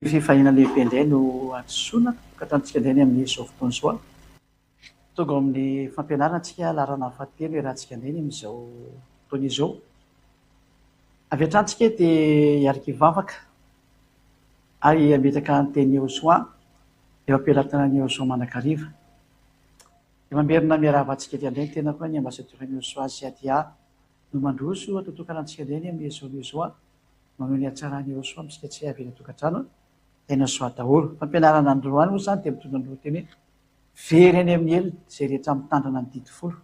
Fifaliana lehibe indray no hadisoana tokantranontsika indray ny amin'izao fotoana izao. Tonga ao amin'ny fampianarana antsika laharana fahatelo iarahantsika indray ny amin'izao fotoana izao. Avy hatrany tsika dia hiaraka hivavaka ary hametraka ny teny Yehosua eo am-pelatanan'i Yehosua mandrakariva. Dia mamerina miarahaba antsika aty indray ny tenako ny ambasadaoran'i Yehosua Ziadia no mandroso atotokana antsika indray ny amin'izao izao. Maneho ny hatsaran'i Yehosua amintsika tsy avy eny an-tokantrano, tena soa daholo. Fampianarana androany moa izany dia mitondra ny lohateny hoe Very any amin'ny helo izay rehetra mitandrina ny didy folo.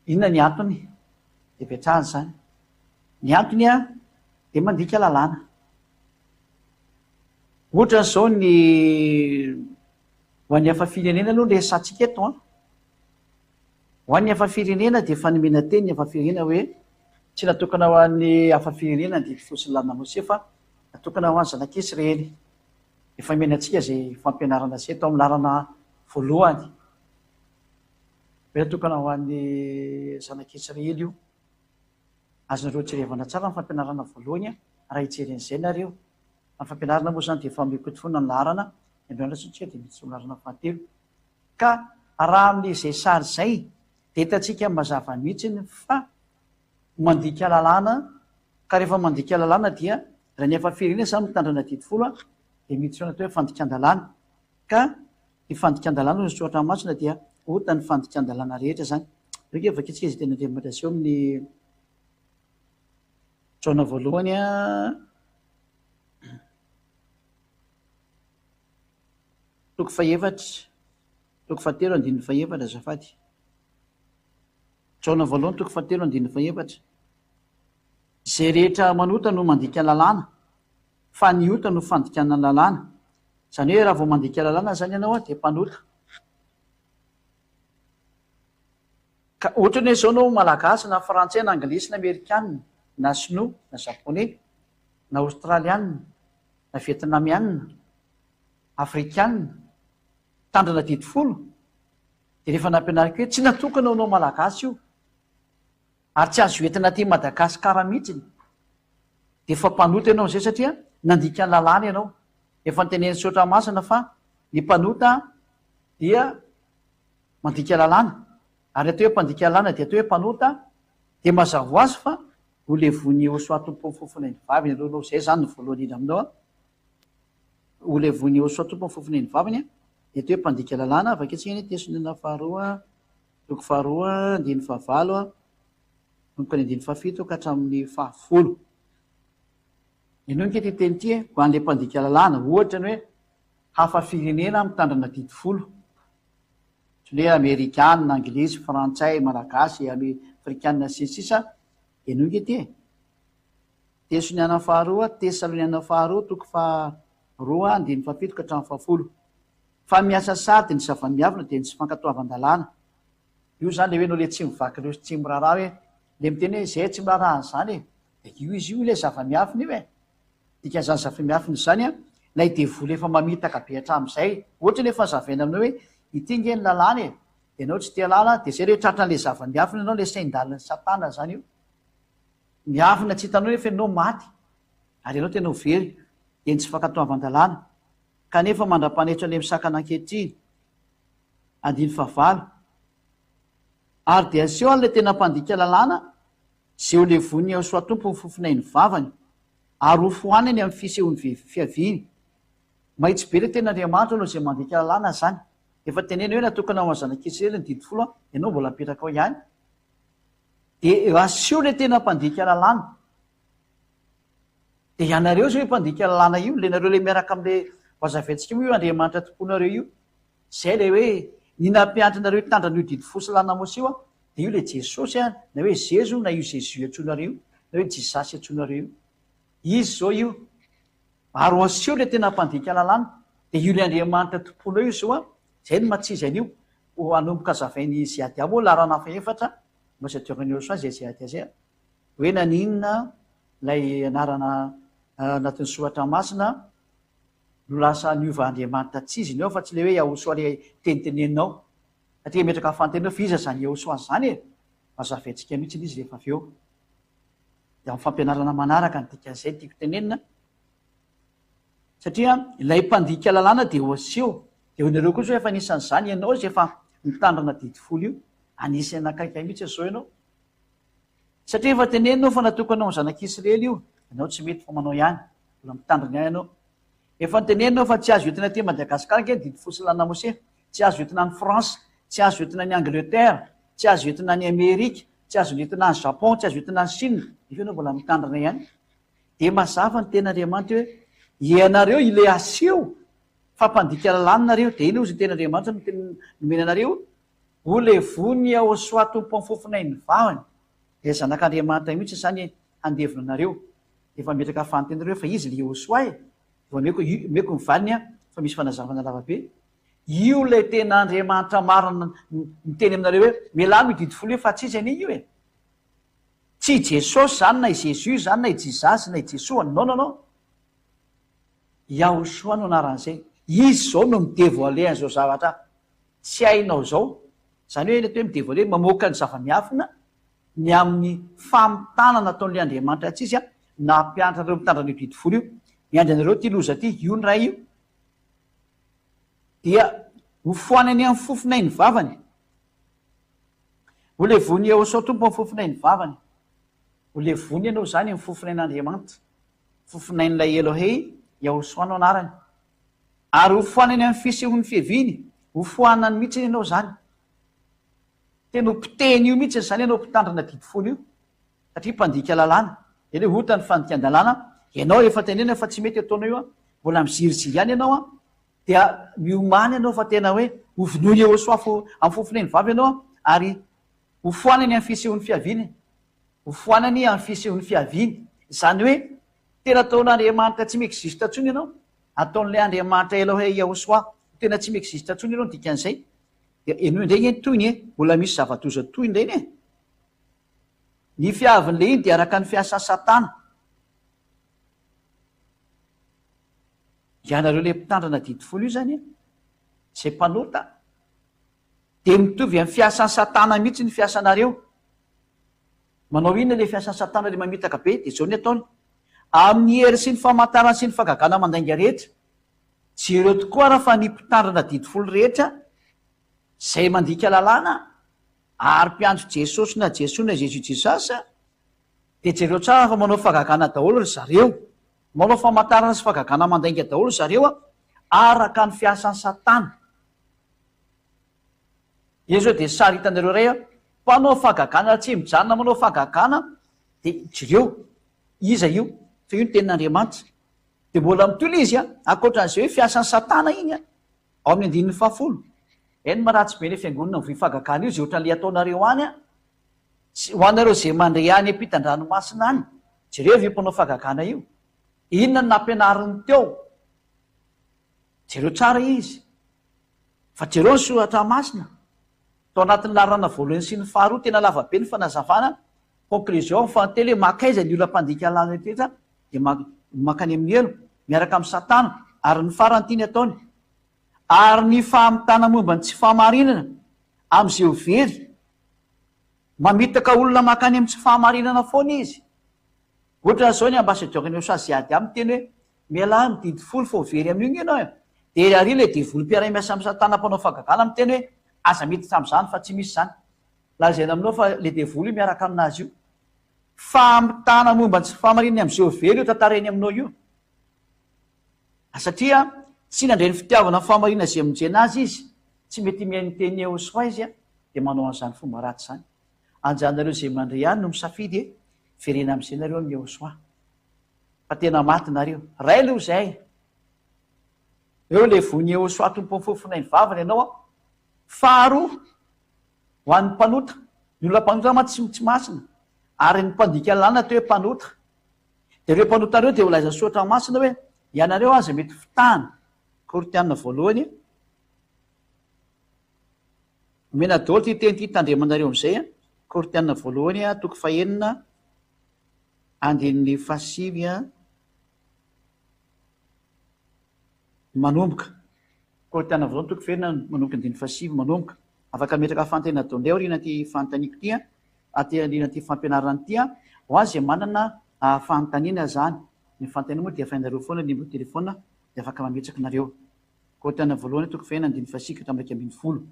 Inona ny antony? Dia ipetrahana izany. Ny antony dia mandika lalàna. Ohatran'izao ny ho an'ny hafa firenena aloha ny resahantsika eto an. Ho an'ny hafa firenena dia efa nomena teny ny hafa firenena hoe tsy natokana ho an'ny hafa firenena ny didy folo sy ny lalàna Mosesy fa natokana ho an'ny zanak'Israely. Efa nomena antsika izay fampianarana izay tao amin'ny laharana voalohany hoe natokana ho an'ny zanak'Israely io. Azonareo jerevana tsara ny fampianarana voalohany raha hijery an'izay nareo. Fa ny fampianarana moa izany dia efa omeko foana ny laharana, ny androany raha dia miditra amin'ny laharana fahatelo. Ka raha amin'izay sary izay dia hitantsika mazava mihitsy fa mandika lalàna, ka rehefa mandika lalàna dia raha ny hafa firenena izany mitandrina didy folo dia miditra ao anaty hoe fandikan-dalàna, ka ny fandikan-dalàna hoy ny soratra masina dia ota ny fandikan-dalàna rehetra izany. Aleo ange vakintsika izay tenin'Andriamanitra aseho amin'ny Jaona voalohany a. Toko fahefatra, toko fahatelo andininy fahefatra azafady. Jaona voalohany toko fahatelo andininy fahefatra. Izay rehetra manota no mandika lalàna, fa ny ota no fandikana ny lalàna. Izany hoe raha vao mandika lalàna izany ianao dia mpanota. Ka ohatrany hoe izao ianao Malagasy na Frantsay na Anglisy na Amerikana na Sinoa na Japoney na Aostraliana na Vietnamiana Afrikana, mitandrina didy folo, dia rehefa nampianariko hoe tsy natokana ho anao Malagasy io, ary tsy azo entina aty Madagascar mihitsiny, dia efa mpanota ianao amin'izay satria nandika ny lalàna ianao. Efa notenenin'ny Soratra Masina fa ny mpanota dia mandika lalàna, ary ny atao hoe mpandika lalàna dia atao hoe mpanota, dia mazava ho azy fa ho levon'i Yehosua Tompon'ny fofon'ain'ny vaviny aloha ianao, izay izany no voalohany indrindra aminao an. Ho levon'i Yehosua Tompo ny fofona eny vavany, dia atao hoe mpandika lalàna, Vakio-tsika ny Tesaloniana faharoa, toko faharoa, andininy fahavalo, manomboka ny andininy fahafito ka hatramin'ny fahafolo. Henoy ange ity teny ity e, ho an'ilay mpandika lalàna, ohatra ny hoe hafa firenena mitandrina didy folo, ohatry ny hoe amerikana, anglisy, frantsay, malagasy, afrikana, sy ny sisa, henoy ange ity e. Tesaloniana faharoa, Tesaloniana faharoa, toko faharoa, andininy fahafito ka hatramin'ny fahafolo. Fa miasa sady ny zava-miavina dia ny tsy fankatoavan-dalàna. Io izany ilay hoe ianao ilay tsy mivaky loha sy tsy miraharaha hoe, ilay miteny hoe izay tsy miraharaha an'izany e. Dia io izy io ilay zava-miafina io e. Dikan'izany zava-miafina izany an, ilay devoly efa mamitaka be hatramin'izay. Ohatra ny efa nazavaina aminao hoe ity ange ny lalàna e. Dia ianao tsy te halala, dia izay ilay hoe tratran'ilay zava-miafina ianao, ilay sain-dalin'i satana izany io. Miafina tsy hitanao nefa ianao maty ary ianao tena ho very dia ny tsy fankatoavan-dalàna kanefa mandra-panetry an'ilay misakana ankehitriny. Andininy fahavalo. Ary dia aseho an'ilay tena mpandika lalàna izay ho levonin'i Yahoshuah Tompo ny fofonain'ny vavany ary ho foanany amin'ny fisehoan'ny fiaviany. Mahitsy be ilay tenin'Andriamanitra aloha izay mandika lalàna izany. Efa teneno hoe natokana ho an'ny zanak'Israely ny didy folo an, ianao mbola apetraka ao ihany. Dia aseho ilay tena mpandika lalàna. Dia ianareo izao io mpandika lalàna io, ilay nareo ilay miaraka amin'ilay vazaventsika moa io Andriamanitra tomponareo io. Izay ilay hoe ny nampianatra anareo hitandrina an'io didy fo sy lalàna Mosesy io, dia io ilay Jesosy an, na hoe Zezo na io Jésus antsoinareo io, na hoe Jisasy antsoinareo io. Izy izao io. Ary ho aseho ilay tena mpandika lalàna. Dia io ilay Andriamanitra tomponao io izao an, izay no maha-tsy izy an'io. Ho hanomboka hazavain'i Ziadia moa laharana fahefatra, Ambassadeur-n'i Yehosua izay Ziadia izay, hoe naninona ilay anarana anatin'ny soratra masina no lasa niova Andriamanitra tsy izy ny ao fa tsy ilay hoe Yahosua ilay teniteneninao. Satria hametraka fanontaniana fa iza izany Yahosua izany e? Hazavaintsika mihitsy izy rehefa avy eo. Dia amin'ny fampianarana manaraka ny dikan'izay tiako tenenina. Satria ilay mpandika lalàna dia ho aseho. Dia ho nareo koa zao efa anisan'izany ianao izay efa mitandrina didy folo io. Anisan'ny akaikay mihitsy izao ianao. Satria efa teneninao fa natokana ho an'ny zanak'Israely io. Ianao tsy mety fa manao ihany. Mbola mitandrina ihany ianao. Efa noteneninao fa tsy azo entina aty Madagascar ange ny didy folo sy lalàna Mosesy. Tsy azo entina any France. Tsy azo entina any Angleterre. Tsy azo entina any Amerika. Tsy azo entina any Japon. Tsy azo entina any Chine. Nefa ianao mbola mitandrina ihany. Dia mazava ny tenin'Andriamanitra hoe, Ianareo ilay aseho fa mpandika lalàna nareo, dia inona hozy ny tenin'Andriamanitra no teny nomena anareo? Ho levon'i Yahoshuah Tompo amin'ny fofonain'ny vavany, ilay Zanak'Andriamanitra mihitsy izany handevona anareo. Dia efa mipetraka fanontaniana hoe fa iza ilay Yahoshuah e? Dia omeko, omeko ny valiny aho fa misy fanazavana lava be. Io ilay tena Andriamanitra marina miteny aminareo hoe, mialà amin'io didy folo io fa tsy izy anie io e! Tsy i Jesosy izany na i Jesus izany na i Jesus na i Jesoa, non non non. Yahushua no anaran'izay. Izy izao no mi-devoiler an'izao zavatra tsy hainao izao. Izany hoe ilay atao hoe mi-devoiler, mamoaka ny zava-miafina ny amin'ny famitana nataon'ilay Andriamanitra tsy izy nampianatra anareo mitandrina an'io didy folo io. Miandry anareo ity loza ity, io ny Ray io. Dia hofoanany amin'ny fofonay ny vavany. Ho levon'i Yehosua Tompo amin'ny fofonain'ny vavany. Ho levony ianao izany amin'ny fofonain'Andriamanitra. Fofonain'ilay Elohei, Yehosua no anarany. Ary ho foanany amin'ny fisehoan'ny fiaviany. Ho foanany mihitsy ianao izany. Tena ho potehiny io mihitsy izany ianao mpitandrina didy folo io. Satria mpandika lalàna. Eny hoe ota ny fandikan-dalàna. Ianao efa tenenina fa tsy mety ataonao io. Mbola miziriziry ihany ianao an. Dia miomàna ianao fa tena hoe ho vonoiny Yehosua fo amin'ny fofon'ainy vavy ianao ary ho foanany amin'ny fisehoan'ny fiaviany. Ho foanany amin'ny fisehoan'ny fiaviany. Izany hoe tena ataon'Andriamanitra tsy mi-existe intsony ianao. Ataon'ilay Andriamanitra Elohei Yehosua ho tena tsy mi-existe intsony ianao ny dikan'izay. Dia henoy indray ange ny tohiny e. Mbola misy zava-doza tohiny ireny e. Ny fiavin'ilay iny dia araka ny fiasan'i Satana. Ianareo ilay mpitandrina didy folo io izany an, izay mpanota, dia mitovy amin'ny fiasan'i Satana mihitsy ny fiasanareo. Manao inona ilay fiasan'i Satana ilay mamitaka be? Dia izao ny ataony, amin'ny hery sy ny famantarana sy ny fahagagana mandainga rehetra. Jereo tokoa ara fa ny mpitandrina didy folo rehetra izay mandika lalàna ary mpiantso Jesosy na Jesoa na Jesus Jesus dia jereo tsara fa manao fahagagana daholo ry zareo. Manao famantarana sy fahagagana mandainga daholo zareo a, araka ny fiasan'i satana. Eo zao dia sary hitanareo iray a, mpanao fahagagana tsy mijanona manao fahagagana, dia jereo, iza io? Fa io ny tenin'Andriamanitra. Dia mbola mitohy ilay izy a, ankoatran'izay hoe fiasan'i satana iny a, ao amin'ny andininy fahafolo. Eny maharatsy be ilay fiangonana mivoy fahagagana io, izay ohatran'ilay ataonareo any a, Sy ho anareo izay mandre any ampitan-dranomasina any, jereo io mpanao fahagagana io. Inona no nampianariny teo? Jereo tsara izy. Fa jereo ny soratra masina. Tao anatin'ny laharana voalohany sy ny faharoa, tena lava be ny fanazavana, conclusion, ny fahatelo hoe mankaiza ny olona mpandika lalana rehetra, dia mankany amin'ny helo, miaraka amin'i Satana, ary ny farany ity ny ataony. Ary ny famitana momba ny tsy fahamarinana amin'izay ho very, Mamitaka olona mankany amin'ny tsy fahamarinana foana izy. Ohatran'izao ny ambassadeur ny usa zay ady aminy teny hoe mialà amin'ny didy folo fa ho very amin'io nge ianao e. Dia ary ilay devoly mpiara-miasa amin'i satana mpanao fahagagana miteny hoe aza miditra amin'izany fa tsy misy izany. Lazaina aminao fa ilay devoly io miaraka aminazy io. Famitana momba ny tsy fahamarinana amin'izay ho very io tantarainy aminao io. Satria tsy nandre ny fitiavana ny fahamarinana izay hamonjena azy izy, tsy mety mihaino ny tenin'i Yehosua izy dia manao an'izany fomba ratsy izany. Anjaranareo izay mandre ihany no misafidy e, verena amin'izay nareo amin'i Yehosua. Fa tena maty nareo. Ray aloha izay. Eo ilay voin'i Yehosua Tompon'ny fofonain'ny vavany ianao an. Faharoa, ho an'ny mpanota. Ny olona mpanota mantsy tsy masina. Ary ny mpandika lalàna atao hoe mpanota. Dia ireo mpanota ireo dia ho lazain'ny Soratra Masina hoe, Ianareo aza mety fitahana. Korintiana voalohany. Omena daholo ity teny ity, tandremanareo amin'izay. Korintiana voalohany, toko fahenina, andininy fahasivy manomboka. Korintiana voalohany, toko fahenina, manomboka andininy fahasivy manomboka. Afaka mametraka fanontaniana daholo indray aorian'ity fanontaniako ity. Aty aorian'ity fampianarana ity an, ho azy izay manana fanontaniana izany, ny fanontaniana moa dia efa hainareo foana, numéro téléphone. Dia afaka mametraka nareo. Korintiana voalohany toko fahenina andininy fahasivy ka hatramin'ny 11.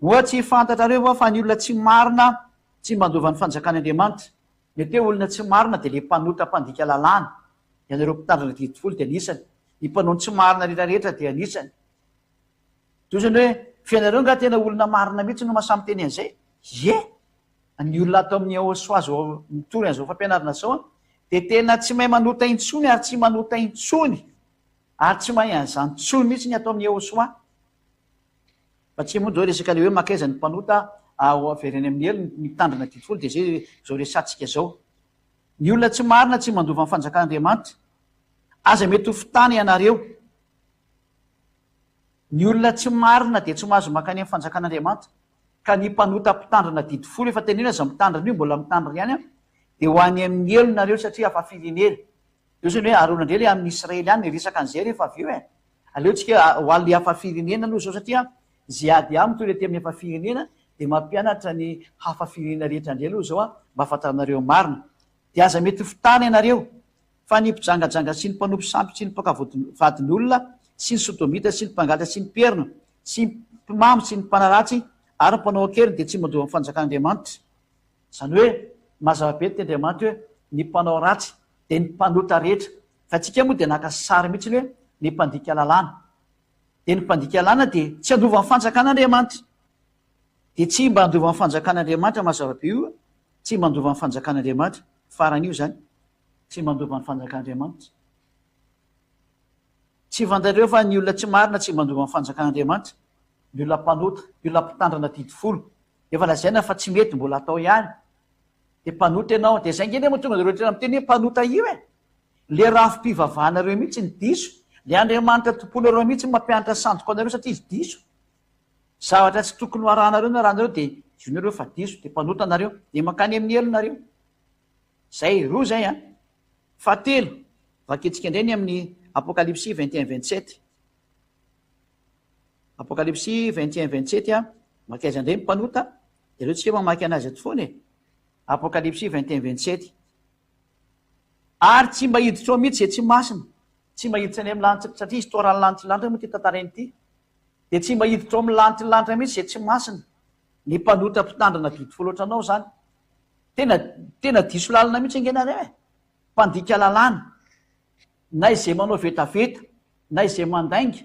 Moa tsy fantatrareo va fa ny olona tsy marina tsy mandova ny fanjakan' Andriamanitra? Mety hoe olona tsy marina dia le mpanota mpandika lalàna. Ianareo mpitandrina didy folo dia anisany. Ny mpanao ny tsy marina rehetra rehetra dia anisany. Toy izany hoe, f'ianareo angaha tena olona marina mihitsy no mahasahy miteny an'izay? Ie! Ny olona ato amin'ny Eosoa izao mitory an'izao fampianarana izao dia tena tsy mahay manota intsony ary tsy manota intsony ary tsy mahay an'izany intsony mihitsy ny ato amin'ny Eosoa. Fa tsy moa izao resaka ilay hoe mankaiza ny mpanota ao avereno amin'ny helo ny mpitandrina didy folo dia izay izao resatsika izao. Ny olona tsy marina tsy mandova ny fanjakan'Andriamanitra. Aza mety ho fitana ianareo. Ny olona tsy marina dia tsy mahazo mankany amin'ny fanjakan'Andriamanitra. Ka ny mpanota mpitandrina didy folo efa teneno aza mitandrina io mbola mitandrina ihany an, dia ho any amin'ny helo nareo satria hafa firenena. Eo zany hoe Arona indray le amin'ny Israely any niresaka an'izay rehefa avy eo e. Aleo tsika ho any le hafa firenena aloha zao satria ze ady amiko toy le aty amin'ny hafa firenena dia mampianatra ny hafa firenena rehetra indray aloha zao an, mba hahafantaranareo marina. Dia aza mety ho fitana ianareo. Fa ny mpijangajanga sy ny mpanompo sampy sy ny mpaka vadin'olona sy ny sodomita sy ny mpangalatra sy ny mpierina sy ny mpimamo sy ny mpanaratsy ary ny mpanao an-keriny dia tsy mandova ny fanjakan'Andriamanitra. Izany hoe, mazava be ny tenin'Andriamanitra hoe ny mpanao ratsy dia ny mpanota rehetra. Fa antsika moa dia naka sary mihitsy ny hoe ny mpandika lalàna. Dia ny mpandika lalàna dia tsy handova ny fanjakan'Andriamanitra. Dia tsy mba handova ny fanjakan'Andriamanitra, mazava be io, tsy mba handova ny fanjakan'Andriamanitra. Farany io izany. Tsy mandova ny fanjakan'Andriamanitra. Tsy fantatrareo fa ny olona tsy marina tsy mandova ny fanjakan'Andriamanitra. Ny olona mpanota, ny olona mpitandrina didy folo, efa lazaina fa tsy mety mbola atao ihany. Dia mpanota ianao. Dia izay ange anie mahatonga anareo rehetra miteny hoe mpanota io e. Le rafi-pivavahanareo mihitsy ny diso. Le Andriamanitra tomponareo mihitsy no mampianatra sandoka anareo satria izy diso. Zavatra tsy tokony ho arahanareo no arahanareo dia io nareo fa diso, dia mpanota nareo. Dia mankany amin'ny helo nareo. Zay, roa zay an. Fahatelo, vakintsika indray ny amin'ny Apokalypsy 21 27. Apokalypsy 21 27 an, mankaiza indray ny mpanota? Dia aleo tsika mamaky anazy eto foana e. Apokalypsy 21 27. Ary tsy mba hiditra ao mihitsy izay tsy masina, tsy mba hiditra any amin'ny lanitra, satria histoire ny lanitra lanitra moa ity tantaraina ity. Dia tsy mba hiditra ao amin'ny lanitra lanitra mihitsy izay tsy masina. Ny mpanota mpitandrina didy folo ohatranao izany. Tena tena diso lalana mihitsy ange nareo e! Mpandika lalàna, na izay manao vetaveta, na izay mandainga,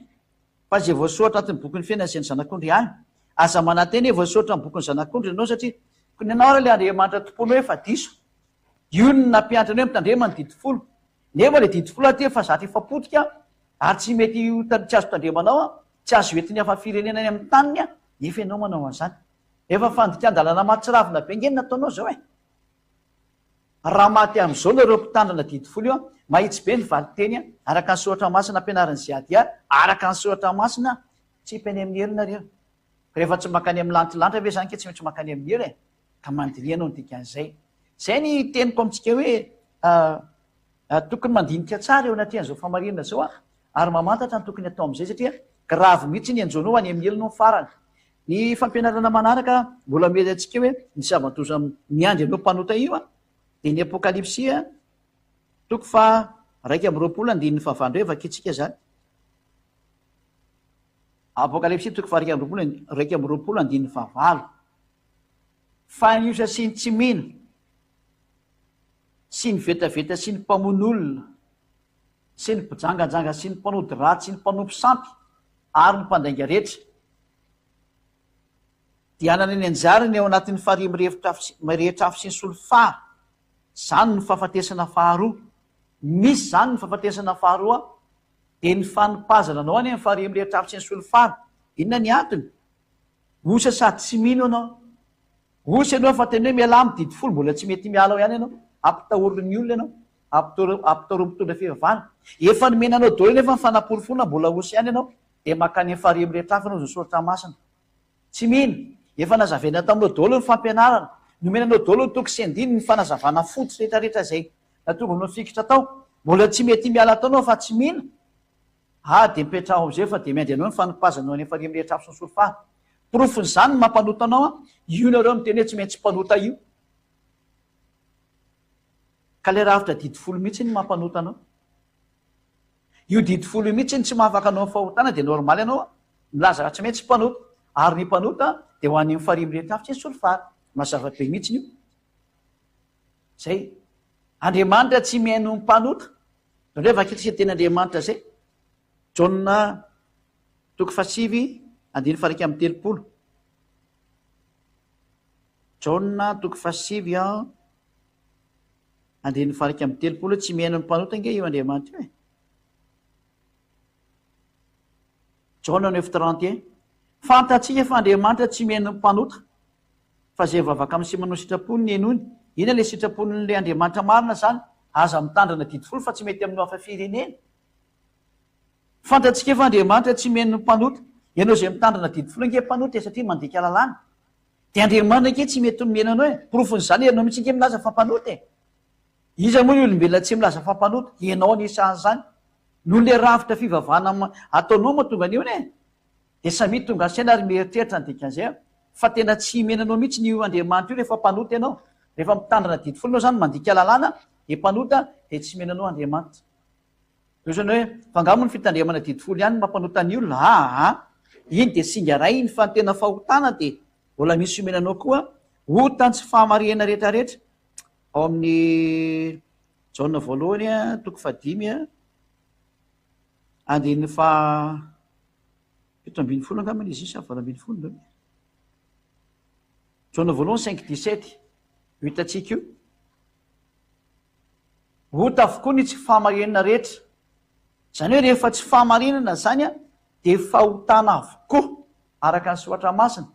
fa izay voasoratra anatin'ny bokin'ny fiainana izay ny zanak'ondry ihany. Aza manantena hoe voasoratra amin'ny bokin'ny zanak'ondry ianao satria koa ny anao ary ilay Andriamanitra tompoinao efa diso. Io no nampianatra anao hoe mitandrema ny didy folo. Nefa ilay didy folo aty efa zatra efa potika ary tsy mety ho tsy azo tandremanao, tsy azo entin'ny hafa firenena any amin'ny taniny nefa ianao manao an'izany. Efa fandikan-dalàna mahatsiravina be nge ny nataonao zao e! Raha maty amin'izao nareo mpitandrina didy folo io an, mahitsy be ny valinteny an, araka ny soratra masina ampianarin'i Ziadia, araka ny soratra masina, tsipy any amin'ny helo nareo. Rehefa tsy mankany amin'ny lantilanitra ve zany ke tsy maintsy mankany amin'ny helo e? Ka mandiniha anao ny dikan'izay. Zay ny teniko amintsika hoe Tokony mandinika tsara eo anatrehan'izao famarinana izao aho ary mamantatra ny tokony atao amin'izay satria grave mihitsy ny anjonao any amin'ny helo no farany. Ny fampianarana manaraka mbola omena antsika hoe ny zava-doza miandry anao mpanota io dia ny Apokalypsy toko faha 21 andininy fahavalo indray vakintsika izany. Apokalypsy toko faha 21 andininy fahavalo. Fa ny osa sy ny tsy mino. sy ny vetaveta sy ny mpamono olona, sy ny mpijangajanga sy ny mpanody ratsy sy ny mpanompo sampy ary ny mpandainga rehetra, dia hanana ny anjarany ao anatin'ny farihy mirehitra afo sy ny solifara. Izany no fahafatesana faharoa. Misy izany ny fahafatesana faharoa, dia ny fanipazana anao any amin'ny farihy mirehitra afo sy ny solifara. Inona ny antony? Osa sady tsy mino ianao. Osa ianao fa tena hoe mialà amin'ny didy folo mbola tsy mety miala ao ihany ianao, ampitahorin'ny olona ianao, ampitahorin'ny mpitondra fivavahana. Efa nomena anao daholo nefa ny fanaporofoana mbola osa ihany ianao dia mankany amin'ny farihy mirehitra hafa ianao izao soratra masina. Tsy mino. Efa nazavaina taminao daholo ny fampianarana. Nomena anao daholo ny toko sy andininy, ny fanazavana fototra rehetra rehetra izay nahatonga anao nifikitra tao. Mbola tsy mety miala tao ianao fa tsy mino. Ah dia mipetraha ao amizay fa dia miandry anao ny fanipazana any farihy mirehitra afo sy ny solifara. Porofon'izany ny mampanota anao an, io nareo miteny hoe tsy maintsy mpanota io. Ka ilay rafitra didy folo mihitsy no mampanota anao. Io didy folo io mihitsy no tsy mahafaka anao amin'ny fahotana dia normal ianao milaza fa tsy maintsy mpanota. Ary ny mpanota dia ho any amin'ny farihy mirehitra afo tsy ny solifara. Mazava be mihitsy io. Zay. Andriamanitra tsy mihaino ny mpanota. Indraindray vakintsika teny Andriamanitra zay. Jaona toko fahasivy andininy faha 31. Jaona toko fahasivy andininy faha 31 tsy mihaino ny mpanota ange io Andriamanitra io e. Jaona neuf 31 Fantatsika fa Andriamanitra tsy mihaino ny mpanota, fa izay mivavaka amin'ny sy manao sitrapony ny henoiny. Inona ilay sitrapon'ilay Andriamanitra marina izany? Aza mitandrina didy folo fa tsy mety amin'ny hafa firenena. Fantatsika fa Andriamanitra tsy mihaino ny mpanota. Ianao izay mitandrina didy folo ange mpanota e satria mandika lalàna. Dia Andriamanitra ange tsy mety mihaino anao e. Porofon'izany ianao mihitsy ange milaza fa mpanota e. Iza moa ny olombelona tsy milaza fa mpanota? Ianao anisan'izany. Noho ilay rafitra fivavahana ataonao mahatonga an'io anie. Dia samia tonga saina ary mieritreritra ny dikan'izay fa tena tsy himena anao mihitsy io Andriamanitra io rehefa mpanota ianao. Rehefa mitandrina didy folo ianao izany mandika lalàna dia mpanota dia tsy himena anao Andriamanitra. Dia ohatrany hoe, fa angaha moa ny fitandremana didy folo ihany no mampanota ny olona? Aa! Iny dia singa iray iny fa ny tena fahotana dia mbola misy omena anao koa, ota ny tsy fahamarihana rehetrarehetra. Ao amin'ny Jaona voalohany toko fahadimy andininy faha 17 angamba izy io sa 18 ndray. Jaona voalohany cinq dix-sept io hitantsika io. Ota avokoa ny tsy fahamarinana rehetra. Izany hoe rehefa tsy fahamarinana izany dia fahotana avokoa araka ny soratra masina.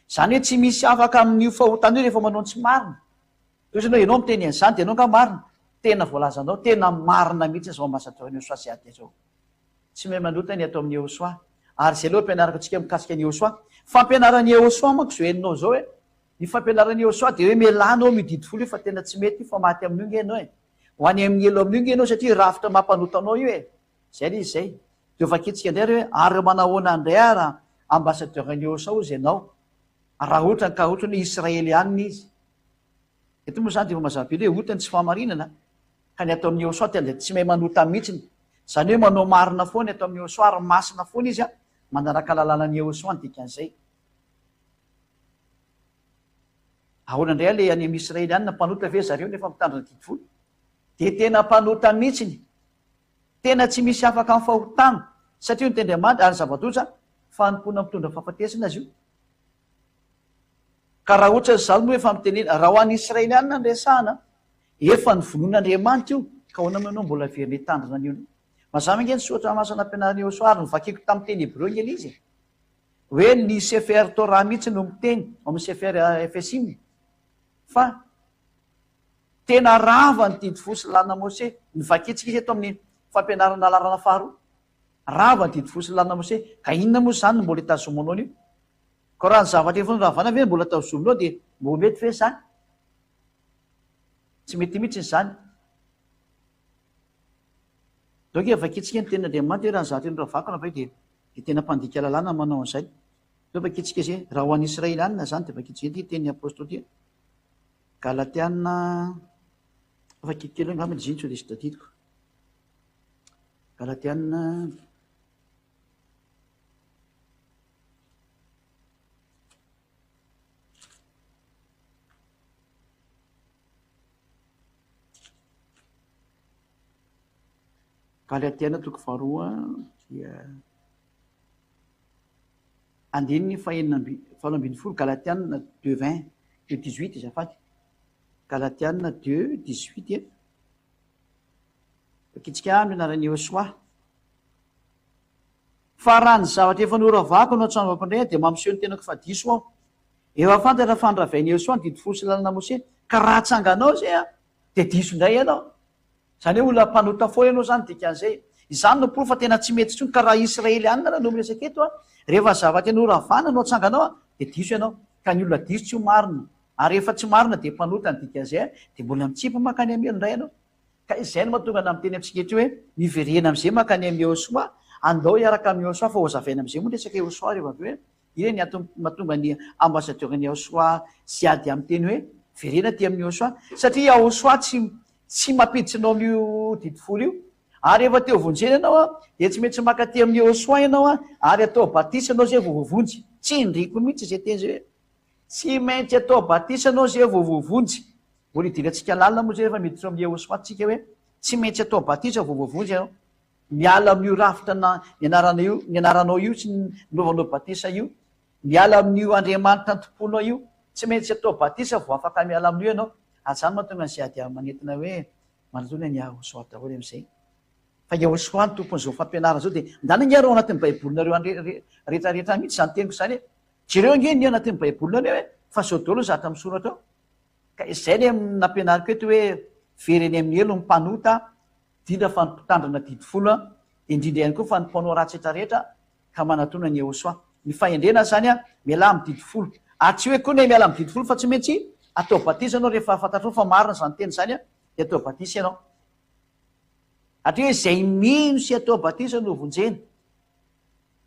Izany hoe tsy misy afaka amin'io fahotana io rehefa manao ny tsy marina. Toy izany hoe ianao miteny an'izany dia ianao angaha marina? Tena voalazanao, tena marina mihitsy izao ambassadeur ny Eosoa Ziad izao. Tsy mahay manota ny ato amin'ny Eosoa. Ary izay aloha ampianariko antsika mikasika ny Eosoa. Fampianaran'i Eosoa manko izao henonao izao hoe Ny fampianaran'i Yehosua dia hoe mialà anao amin'io didy folo io fa tena tsy mety io fa maty amin'io nge ianao e. Ho any amin'ny helo amin'io nge ianao satria rafitra mampanota anao io e. Izay ilay izy izay. Dia hovakintsika indray ary hoe ary manahoana indray ary ambassadeur an'i Yehosua hozy ianao raha ohatra ka ohatra hoe Israelianina izy. Eto moa izany dia efa mazava be hoe ota ny tsy fahamarinana ka ny ato amin'i Yehosua dia tsy mahay manota mihitsiny. Izany hoe manao marina foana ny ato amin'i Yehosua ary masina foana izy manaraka lalànan'i Yehosua ny dikan'izay. Ahoana indray ilay any amin'ny Israely any, mpanota ve zareo nefa mitandrina didy folo? Dia tena mpanota mihitsiny. Tena tsy misy afaka amin'ny fahotana. Satria ny tendriamanitra, ary ny zava-doza, fanompoana mitondra fahafatesana izy io. Ka raha ohatra izany moa efa mitenena, raha ho an'ny Israelianina no resahana, efa novonoin'Andriamanitra io, ka ahoana moa ianao mbola averina hitandrina an'io indray? Mazava ange ny soratra masina nampianarin'i Yehosua, ary novakiko tamin'ny teny hebreo ange ilay izy e. Hoe ny Sefer Torah mihitsy no miteny ao amin'ny Sefer Efesim fa tena rava ny didy folo sy lalàna Mose. Novakintsika izy eto amin'ny fampianarana laharana faharoa. Rava ny didy folo sy lalàna Mose. Ka inona moa izany no mbola itazomanao an'io? Ka raha ny zavatra efa noravana ve no mbola tazominao dia mbo mety ve izany? Tsy mety mihitsy izany. Donc vakintsika ny tenin'Andriamanitra hoe raha ny zavatra noravako na dia Dia tena mpandika lalàna manao an'izay. Zao vakintsika izay, raha ho an'i Israelianina izany dia vakintsika ity tenin'ny Apostoly ity. Galatiana, vakiko kely angamba izy iny sao dia tsy tadidiko. Galatiana Galatiana toko faharoa dia andininy fahenina amby 18 Galatiana deux vingt deux dix-huit azafady Galatiana deux dix-huit Vakintsika amin'ny anaran'i Yehosua fa raha ny zavatra efa noravako no atsangako indray dia mampiseho ny tenako fa diso aho. Efa fantatra fa niravain'i Yehosua ny didy folo sy lalana Mose ka raha atsanganao izay dia diso indray ianao. Izany hoe olona mpanota foana ianao izany dikan'izay. Izany no porofo fa tena tsy mety intsony ka raha Israelianina no miresaka eto a, rehefa zavatra noravana no atsanganao a, dia diso ianao. Ka ny olona diso tsy ho marina. Ary rehefa tsy marina dia mpanota ny dikan'izay a, dia mbola mitsipy mankany amin'ny helo indray ianao. Ka izay no mahatonga anah miteny amintsika eto hoe miverena amin'izay mankany amin'i Yehosua, andao hiaraka amin'i Yehosua fa hozavaina amin'izay moa ny resaka Yehosua rehefa avy eo e. Inona ny antony mahatonga ny ambassadeur ny Yahosoa Ziad miteny hoe verena aty amin'i Yahosoa? Satria Yahosoa tsy tsy mampiditra anao amin'io didy folo io. Ary rehefa te ho vonjena ianao an, dia tsy maintsy mankaty amin'i Yehosua ianao an, ary atao batisa ianao izay vao voavonjy. Tsindriko mihitsy izay teny izay hoe, tsy maintsy atao batisa ianao izay vao voavonjy. Mbola hidirantsika lalina moa izay rehefa miditra ao amin'i Yehosua tsika hoe, tsy maintsy atao batisa vao voavonjy ianao. Miala amin'io rafitra na nianarana io, nianaranao io sy nanaovanao batisa io. Miala amin'io Andriamanitra antompoanao io. Tsy maintsy atao batisa vao afaka miala amin'io ianao. Ary izany mahatonga an'izay ady aman'entina hoe Manatona an'i Yahoshuah daholo amin'izay. Fa Yahoshuah no tompon'izao fampianarana izao dia ndana ange ary ao anatin'ny baibolinareo any rehetra rehetra mihitsy izany teniko izany e. Jereo ange ny anatin'ny baibolinareo e, fa izao daholo ny zavatra misoratra ao. Ka izay ilay nampianariko eto hoe very eny amin'ny helo ny mpanota, indrindra fa ny mpitandrina didy folo, dia indrindra ihany koa fa ny mpanao ratsy rehetra rehetra ka manatona an'i Yehosua. Ny fahendrena izany an, mialà amin'ny didy folo. Ary tsy hoe koa ny hoe miala amin'ny didy folo fa tsy maintsy atao batisa ianao rehefa fantatrao fa marina izany teny izany an, dia atao batisa ianao. Satria hoe izay mino sy atao batisa no vonjena.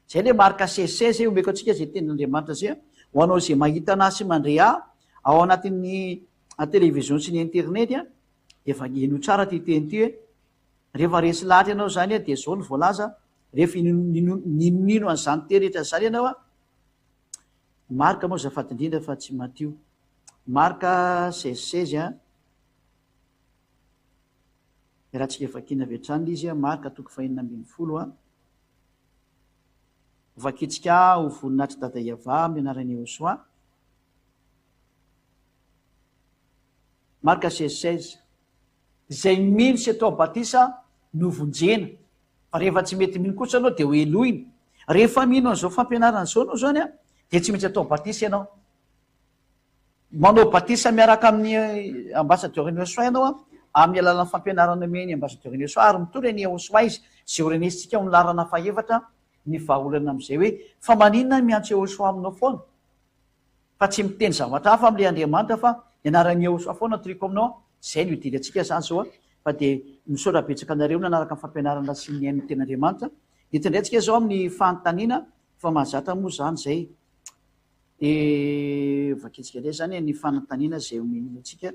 Izay ilay marika 16 16 omeko antsika izay tenin'Andriamanitra izay an, ho anao izay mahita anà sy mandre ahy ao anatin'ny télévision sy ny internet an, dia henoy tsara ity teny ity hoe, rehefa resy lahatra ianao izany an, dia izao no voalaza, Rehefa ninonino an'izany teny rehetra izany ianao an, Marka moa azafady indrindra fa tsy Matio. Marka 16 16 an, raha tsika vakiana avy hatrany izy an, Marka toko fahenina ambin'ny folo an, vakintsika ho voninahitr'i Dada Yavah amin'ny anaran'i Yehosua. Marka 16 16. Izay mino sy atao batisa no vonjena, fa rehefa tsy mety mino kosa ianao dia ho helohina. Rehefa mino an'izao fampianarana izao ianao izany an, dia tsy maintsy atao batisa ianao. Manao batisa miaraka amin'ny ambassadeur an'i Yehosua ianao an, amin'ny alalan'ny fampianarana omen'ny ambassadeur an'i Yehosua, ary mitory an'i Yehosua izy, izay ho renesintsika ao amin'ny laharana fahefatra ny vahaolana amin'izay hoe, fa maninona miantso Yehosua aminao foana? Fa tsy miteny zavatra hafa amin'ilay Andriamanitra fa ny anaran'i Yehosua foana toriko aminao, izay no idirantsika izany izao fa dia misaotra betsaka anareo nanaraka ny fampianarana sy nihaino ny tenin'Andriamanitra. Eto indray tsika izao amin'ny fanontaniana fa mahazatra moa izany izay. Dia vakintsika indray izany ny fanontaniana izay omeny antsika.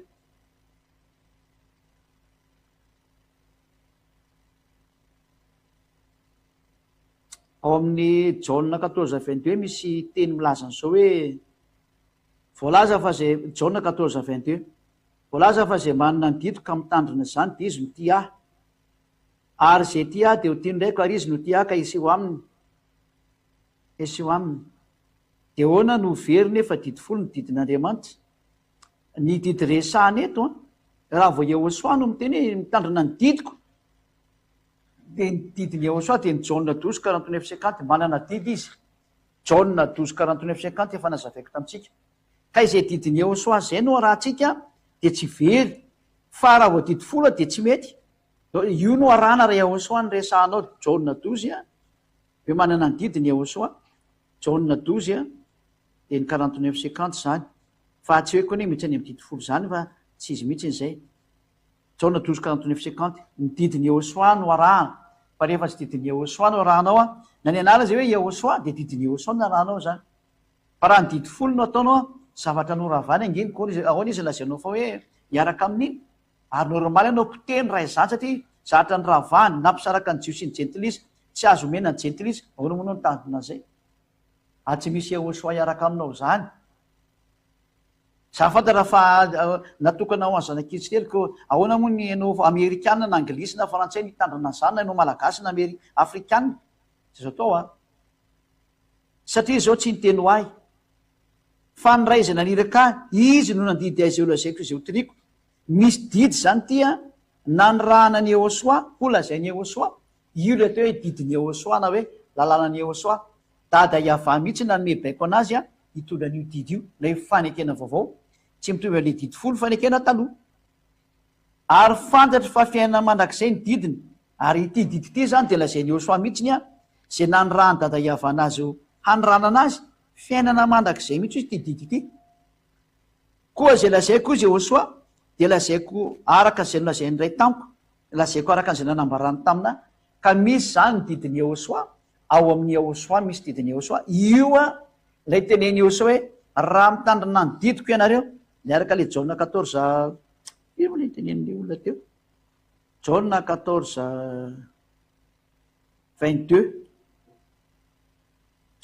Ao amin'ny Jaona quatorze 22 misy teny milaza an'izao hoe, Voalaza fa izay, Jaona quatorze 22, Voalaza fa izay manana ny didiko ka mitandrina izany dia izy no tia Ahy. Ary izay tia Ahy dia ho tian'ny Raiko ary Izy no tia Ahy ka hiseho aminy. Hiseho aminy. Dia ahoana no ho very nefa didy folo ny didin'Andriamanitra? Ny didy resahana eto an, raha vao Yehosua no miteny hoe mitandrina ny didiko, Dia ny didin'i Yehosua dia ny Jaona douze quarante neuf cinquante, manana didy izy, Jaona douze quarante neuf cinquante efa nazavaiko tamintsika. Ka izay didin'i Yehosua izay no arahantsika dia tsy very, fa raha vao didy folo dia tsy mety. Io no arahana raha Yehosua no resahanao, Jaona douze hoe manana ny didiny Yehosua, Jaona douze dia ny quarante neuf cinquante izany. Fa tsy hoe koa anie mihitsy any amin'ny didy folo izany fa tsy izy mihitsy izay. Jaona douze quarante neuf cinquante, Ny didin'i Yehosua no arahana, fa rehefa tsy didin'i Yehosua no arahanao an, na ny anarana izay hoe Yehosua dia didin'i Yehosua no arahanao izany. Fa raha ny didy folo no ataonao an, zavatra noravany ange ny koa ahoana izy lazainao fa hoe miaraka amin'iny? Ary normal ianao mpiteny raha izany satria zavatra noravany, nampisaraka ny jiosy sy ny jentilisa, tsy azo omena ny jentilisa, ahoana moa ianao nitandrina an'izay? Ary tsy misy Yehosua hiaraka aminao izany. Za fantatra fa natokana ho an'ny zanak'Israely ko ahoana moa ny ianao amerikana na anglisy na frantsay no hitandrina an'izany na ianao malagasy na ameri afrikana? Tsy azo atao an! Satria izao tsy niteny ho ahy fa ny Ray izay naniraka ahy, Izy no nandidy ahy izay ho lazaiko izay ho toriako. Misy didy izany ity an, nanirahana an'i Yehosua, ho lazain'i Yehosua, io ilay atao hoe didin'i Yehosua na hoe lalànan'i Yehosua. Dada Yavah mihitsy nanome baiko anazy hitondra an'io didy io, ilay fanekena vaovao, tsy mitovy amin'ilay didy folo fanekena taloha. Ary fantatro fa fiainana mandrakizay ny didiny, ary ity didy ity izany dia lazain'i Yehosua mihitsy ny izay nanirahan'i Dada Yavah anazy ho haniranana azy, fiainana mandrakizay mihitsy hoy ity didy ity. Koa izay lazaiko hoy Yehosua dia lazaiko araka izay nolazain'ny Ray tamiko, lazaiko araka an'izay nanambarany tamina, ka misy izany ny didin'i Yehosua, Ao amin'i Yahoshuah misy didin'i Yahoshuah, io a ilay tenenin'i Yahoshuah hoe raha mitandrina ny didiko ianareo, miaraka ilay Jaona 14, ino moa ilay tenenin'ilay olona teo? Jaona 14. 22.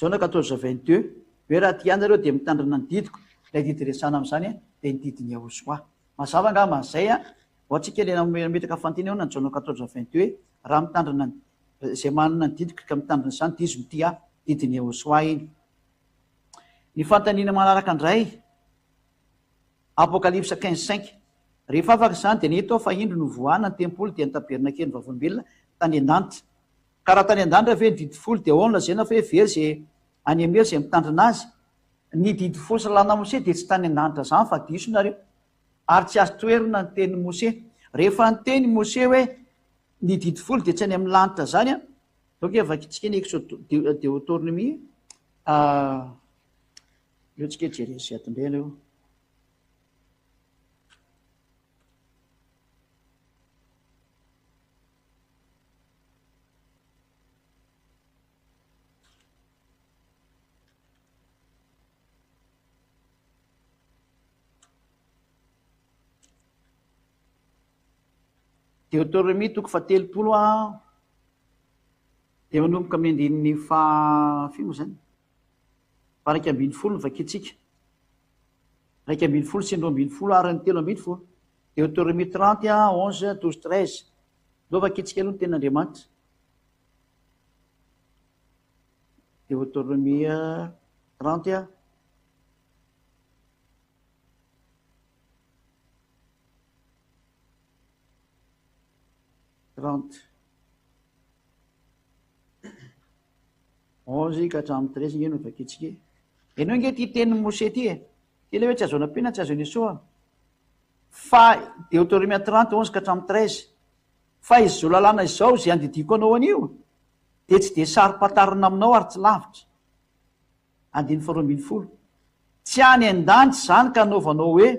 Jaona 14 22, hoe raha tia ahy nareo dia mitandrina ny didiko, ilay didy resahana amin'izany dia ny didin'i Yahoshua. Mazava angamba izay an! Ho antsika ilay nametraka fanontaniana ahoana ny Jaona 14 22 hoe raha mitandrina ny izay manana ny didiko ka mitandrina izany dia izy no tia ahy, didin'i Yahoshua iny. Ny fanontaniana manaraka indray, Apokalypsa 15 5, Rehefa afaka izany dia nahita aho fa indro novohana ny tempoly dia ny tabernakelin'ny vavolombelona tany an-danitra. Ka raha tany an-danitra ve ny didy folo dia ao no lazaina fa hoe very izay any am-helo izay mitandrina azy? Ny didy folo sy lalàna Mose dia tsy tany an-danitra izany fa diso nareo. Ary tsy azo toherina ny tenin'i Mose. Rehefa niteny i Mose hoe ny didy folo dia tsy any amin'ny lanitra izany an, donc vakintsika ny Exode Deotornomie, aleo tsika hijery an'izay ato indray aloha. Deoteronomia toko fahatelopolo a dia manomboka amin'ny andininy faha firy moa izany? Faha-11 no vakintsika. 11 sy ny 12 ary ny 13. Deoteronomia 30 a 11 12 13. Ndao vakintsika aloha ny tenin'Andriamanitra. Deoteronomia 30 a. 30. 11 ka hatramin'ny 13 nge no vakintsika e. Henoy nge ity tenin'i Moshe ity e. Ity ilay hoe tsy azo anampiana, tsy azo anesoana. Fa Deoteronomia 30, 11 ka hatramin'ny 13. Fa izao lalàna izao izay andidiako anao anio dia tsy dia saro-pantarina aminao ary tsy lavitra. Andininy faharoa ambin'ny folo. Tsy any an-danitra izany ka anaovanao hoe,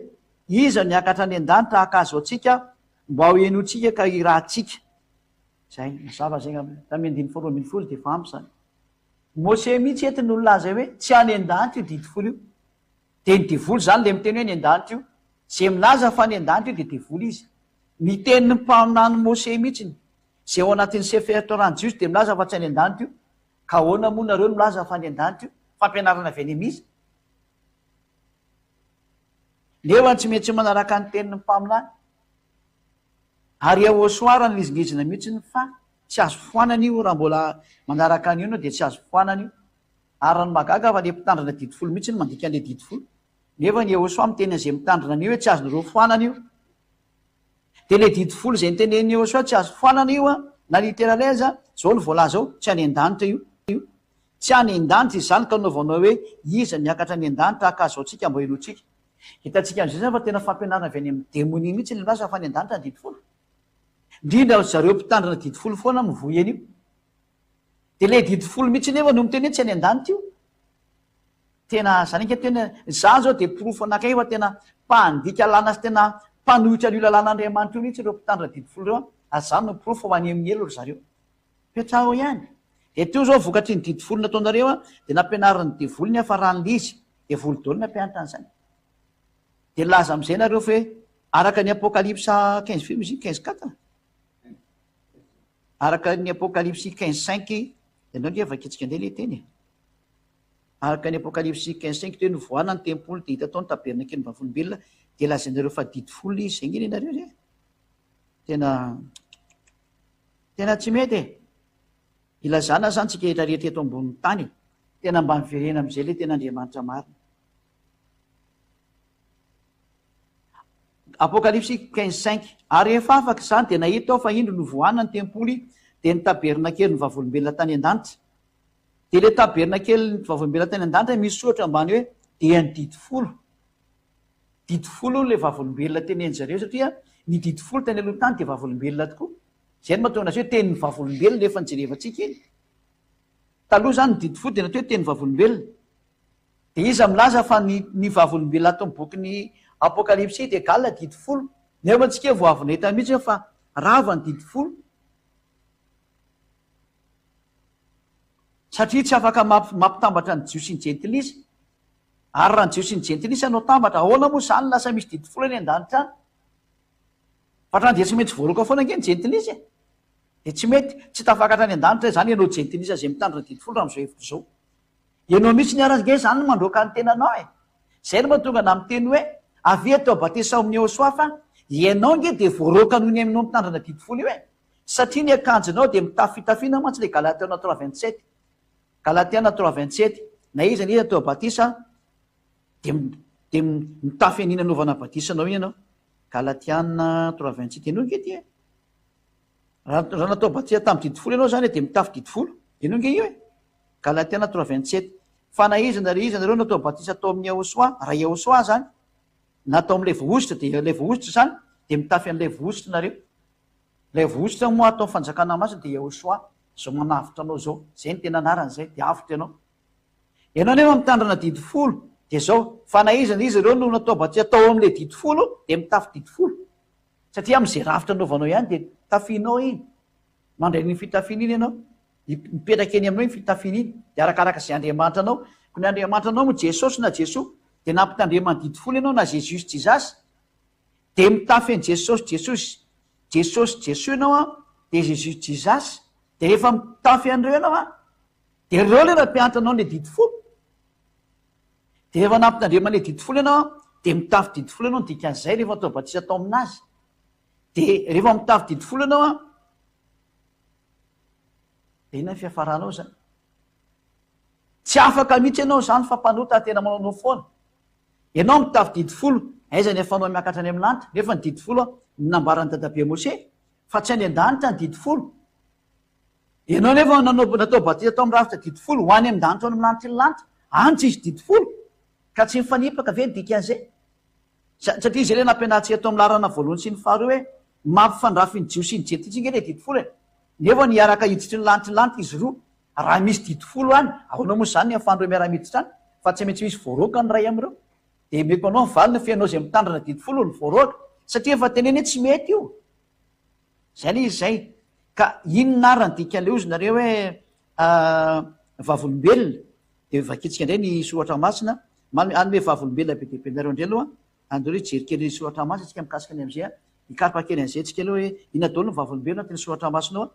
Iza no hiakatra any an-danitra haka azy ho antsika mba ho henointsika ka hirahantsika. Izay, mazava izay angamba. Tamin'ny andininy faharoa ambin'ny folo dia efa ampy izany. Mose mihitsy eto no nilaza hoe tsy any an-danitra io didy folo io. Dia ny devoly izany ilay miteny hoe any an-danitra io. Izay milaza fa any an-danitra io dia devoly izy. Ny tenin'ny mpaminany Mose mihitsy, izay ao anatin'ny Sefer Torah ny Jiosy dia milaza fa tsy any an-danitra io. Ka ahoana moa nareo no milaza fa any an-danitra io? Fampianarana avy any amin'iza? Nefa tsy maintsy manaraka ny tenin'ny mpaminany. Ary Yahoshuah raha nilizingizina mihitsy fa tsy azo foanana io raha mbola manaraka an'io ianao dia tsy azo foanana io. Ary raha ny mahagaga fa le mpitandrina didy folo mihitsy no mandika an'le didy folo. Nefa ny Yahoshuah miteny an'izay mitandrina an'io hoe tsy azonareo foanana io. Dia le didy folo izay notenenin'i Yahoshuah tsy azo foanana io an, na literaly aza, izao no voalaza ao, tsy any an-danitra io. Tsy any an-danitra izany ka anaovanao hoe iza niakatra any an-danitra haka azy ho antsika mba henointsika. Hitantsika amin'izay izany fa tena fampianarana avy any amin'ny demonia mihitsy ilay milaza fa any an-danitra ny didy folo. Indrindra ry zareo mpitandrina didy folo foana mivoy an'io. Dia ilay didy folo mihitsy nefa no miteny hoe tsy any an-danitra io. Tena zany ange tena, izany zao dia porofo anankiray fa tena mpandika lalàna sy tena mpanohitra an'io lalàn'Andriamanitra io mihitsy ireo mpitandrina didy folo ireo an! Ary izany no porofo fa ho any amin'ny helo ry zareo. Petraho ihany. Dia teo izao vokatry ny didy folo nataonareo an, dia nampianarin'ny devoly ny hafaran'ilay izy. Devoly daholo ny nampianatra an'izany. Dia nilaza amin'izay nareo fa hoe araka ny Apokalypsa 15 firy moa izy iny? 15 quatre? Araka ny Apokalypsy 15 cinq, ianao ange vakintsika indray ilay teny e. Araka ny Apokalypsy 15 cinq hoe novohana ny tempoly dia hita tao ny tabernakelin'ny vavolombelona dia lazainareo fa didy folo izy, zay nge nenareo zay e. Tena tena tsy mety e. Ilazana zany tsika rehetra rehetra eto ambonin'ny tany e. Tena mba miverena amin'izay le tena Andriamanitra marina. Apokalypsy 15 cinq Ary rehefa afaka izany dia nahita aho fa indro novohana ny tempoly dia ny tabernakelin'ny vavolombelona tany an-danitra. Dia ilay tabernakelin'ny vavolombelona tany an-danitra misy soratra ambany hoe dia ny didy folo. Didy folo hono ilay vavolombelona tenenin zareo satria ny didy folo tany aloha tany dia vavolombelona tokoa. Izay no mahatonga azy hoe tenin'ny vavolombelona efa nijerevantsika iny. Taloha izany ny didy folo dia natao hoe tenin'ny vavolombelona. Dia iza milaza fa ny ny vavolombelona ato amin'ny bokin'ny Apokalypsy dia égal didy folo. Nefa antsika vao avy nahita mihitsy hoe fa rava ny didy folo. Satria tsy afaka mampitambatra ny Jiosy sy ny Jentilisa. Ary raha ny Jiosy sy ny Jentilisa no atambatra, ahoana moa izany lasa misy didy folo any an-danitra any? Fa hatrany dia tsy maintsy voaroaka foana ange ny Jentilisa e! Dia tsy mety, tsy tafakatra any an-danitra izany ianao jentilisa izay mitandrina didy folo raha amin'izao hevitra izao. Ianao mihitsy ary ange izany no mandroaka ny tenanao e! Izay no mahatonga anà miteny hoe, avia atao batisa ao amin'i Yehosua fa ianao ange dia voaroaka noho ny aminao mitandrina didy folo io e! Satria ny akanjonao dia mitafy fitafiana mantsy ilay Galatiana 3 27. Galatiana 3 27, na iza na iza atao batisa dia dia mitafy an'iny anaovana batisa anao iny ianao. Galatiana 3 27, ianao ange ity e! Raha raha natao batisa tamin'ny didy folo ianao izany dia mitafy didy folo. Ianao ange io e! Galatiana 3 27, Fa na iza na iza nareo natao batisa tao amin'i Yahoshuah, raha Yahoshuah izany, na tao amin'ilay voahosotra, dia ilay voahosotra izany, dia mitafy an'ilay voahosotra nareo. Ilay voahosotra moa ato amin'ny fanjakana masina dia Yahoshuah, izao manavotra anao izao. Izay no tena anarany izay, dia avotra ianao. Ianao anefa mitandrina didy folo, dia izao, fa na iza na iza ireo no natao batisa tao amin'ilay didy folo, dia mitafy didy folo. Satria amin'izay rafitra anaovanao ihany dia tafianao iny. Mandray an'iny fitafiana iny ianao. Mipetraka eny aminao iny fitafiana iny. Dia arakaraka izay Andriamanitra anao. Koa ny Andriamanitra anao moa Jesosy na Jesoa. Dia nampitandreman'ny didy folo ianao na Jesus Jesus. Dia mitafy an'i Jesosy Jesosy Jesosy Jesoa ianao an. Dia Jesus Jesus. Dia rehefa mitafy an'ireo ianao an. Dia ireo ilay nampianatra anao ilay didy folo. Dia rehefa nampitandremana ilay didy folo ianao an, dia mitafy didy folo ianao, ny dikan'izay rehefa atao batisa tao aminazy. Dia rehefa mitafy didy folo ianao an, dia inona ny fiafaranao izany? Tsy afaka mihitsy ianao izany fa mpanota tena manaonao foana. Ianao mitafy didy folo, aiza ny ahafahanao miakatra any amin'ny lanitra? Nefa ny didy folo an, ny nambaran'i dadabe Mose, fa tsy any an-danitra ny didy folo. Ianao anefa nanao natao batisa tao amin'ny rafitra didy folo, ho any amin-danitra ao amin'ny lanitry ny lanitra, any tsy hisy didy folo. Ka tsy mifanipaka ve ny dikan'izay? Satria izay ilay nampianarintsika tao amin'ny laharana voalohany sy ny faharoa hoe mampifandrafy ny Jiosy sy ny Jentilisa ange ilay didy folo e! Nefa ny hiaraka hiditry ny lanitry ny lanitra izy roa. Raha misy didy folo any, ahoana moa izany ny ahafahan'ireo miara-miditra any? Fa tsy maintsy misy voaroaka ny iray amin'ireo. Dia omeko anao ny valiny fa ianao izay mitandrina didy folo no voaroaka. Satria efa teneno hoe tsy mety io. Zay le izy zay. Ka inona ary ny dikan'ilay ozy nareo hoe vavolombelona? Dia vakintsika indray ny soratra masina. Hanome vavolombelona be dia be anareo indray aloha. Andao aloha hijery kely ny soratra masina tsika mikasika ny amin'izay. Hikaroka kely an'izay tsika aloha hoe inona daholo ny vavolombelona anatin'ny soratra masina ao.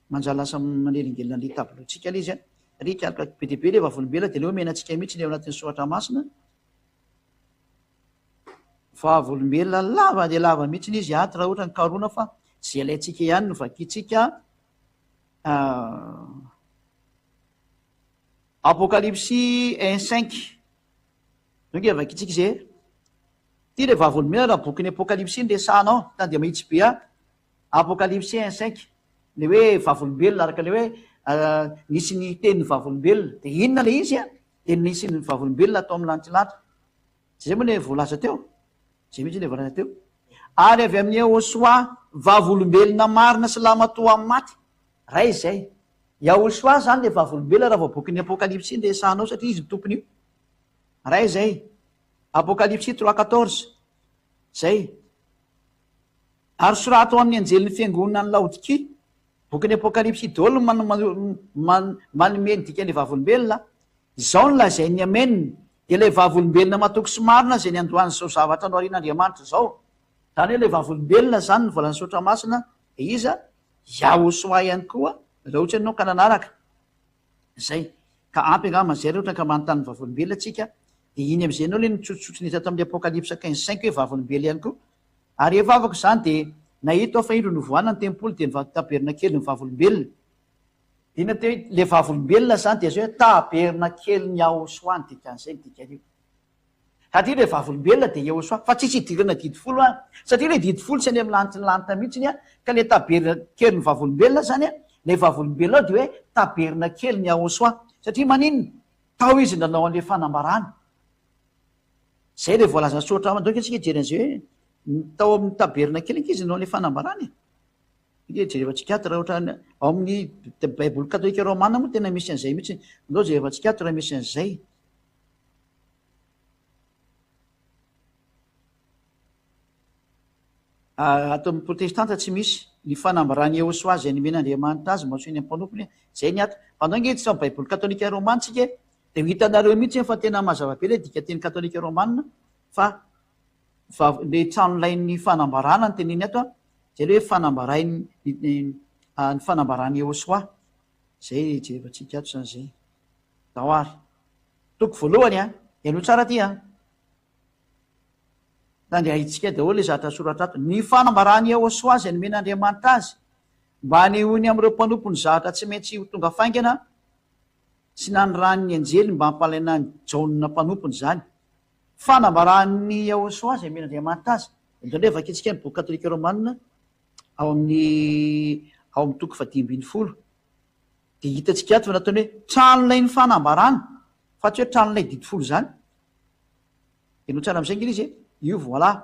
Manjary lasa manelingelina an'ilay tableau-tsika ilay izy. Ry hikaroka be dia be ilay vavolombelona dia aleo omena antsika mihitsy ilay ao anatin'ny soratra masina. Vavolombelona lava dia lava mihitsy izy ato raha ohatra ny karohina fa izay ilaintsika ihany no vakintsika. Apokalypsy un cinq. Zao nge vakintsika izay e. Ity ilay vavolombelona raha bokin'ny Apokalypsy no resahana ao, hitan'i dia mahitsy be ahy. Apokalypsy un cinq. Ilay hoe vavolombelona araka ilay hoe nisy ny tenin'ny vavolombelona. Dia inona ilay izy? Dia nisy ny vavolombelona tao amin'ny lantilatra. Tsy izay moa ilay voalaza teo? Izay mihitsy ilay voalaza teo. Ary avy amin'i Yahoshuah, vavolombelona marina sy lahimatoa amin'ny maty. Ray izay. Yahoshuah izany ilay vavolombelona raha vao bokin'ny Apokalypsy no resahanao satria izy no tompon'io. Ray izay. Apokalypsy 3 14. Izay. Ary soraty ho amin'ny anjelin'ny fiangonana any Laodikia. Bokin'ny Apokalypsy daholo no manome ny dikan'ilay vavolombelona. Izao no lazain'ny Amen, dia ilay vavolombelona matoky sy marina izay niandohan'izao zavatra noharian'Andriamanitra izao. Izany hoe ilay vavolombelona izany ny voalazan'ny Soratra Masina dia iza? Yahoshua ihany koa, raha ohatra ianao ka nanaraka izay. Ka ampy angamba izay raha ohatra ka manontany ny vavolombelona tsika, dia iny amin'izay ianao ilay nitsotsotsy ny tato amin'ny Apokalypsa 15 cinq hoe vavolombelona ihany koa. Ary rehefa afaka izany dia nahita aho fa indro novohana ny tempoly dia ny tabernakelin'ny vavolombelona. Inona teo hoe le vavolombelona zany dia zao hoe tabernakelin'i Yahoshuah ny dikan'izay ny dikan'io. Satria le vavolombelona dia Yahoshuah fa tsisy idirana didy folo any. Satria le didy folo tsy any amin'ny lanitry ny lanitra mihitsiny an, ka le tabernakelin'ny vavolombelona zany an, le vavolombelona ao dia hoe tabernakelin'i Yahoshuah. Satria maninona? Tao izy nanao an'le fanambarana. Zay le voalazan'ny soratra masina. Ndao ange tsika hijery an'izay hoe tao amin'ny tabernakely ange izy nanao an'le fanambarana e. Andeha jerevantsika ato raha ohatra ao amin'ny baiboly katolika romana moa tena misy an'izay mihitsy. Andao jerevantsika ato raha misy an'izay. Ah, ato amin'ny protestanta tsy misy ny fanambaran'i Yehosoa izay nomen'Andriamanitra azy mba ho ny mpanompony. Izay ny ato. Fa andao ange hiditra amin'ny baiboly katolika romana tsika e. Dia ho hitanareo mihitsy fa tena mazava be ilay dikanteny katolika romana fa Ilay tranolain'ny fanambarana no teneniny ato an, izay ilay hoe fanambarain'ny. Ny fanambaran'i Yehosua. Izay jerevantsika ato izany izay. Ndao ary. Toko voalohany an. Henoy tsara ity an. Tandry ahitsika daholo ilay zavatra soratra ato. Ny fanambaran'i Yehosua izay nomen'Andriamanitra azy mba hanehoany amin'ireo mpanompony zavatra tsy maintsy ho tonga faingana sy nanirahany ny anjely mba hampalaina an'i Jaona mpanompony izany. Fanambaran'i Yehosua izay nomen'Andriamanitra azy. Indraindray vakintsika ny boky katolika romana ao amin'ny ao amin'ny toko fahadimy ambinifolo dia hitantsika ato fa nataony hoe tranolain'ny fanambarana fa tsy hoe tranolay didy folo izany. Henoy tsara amin'izay ange ilay izy e! Io voilà.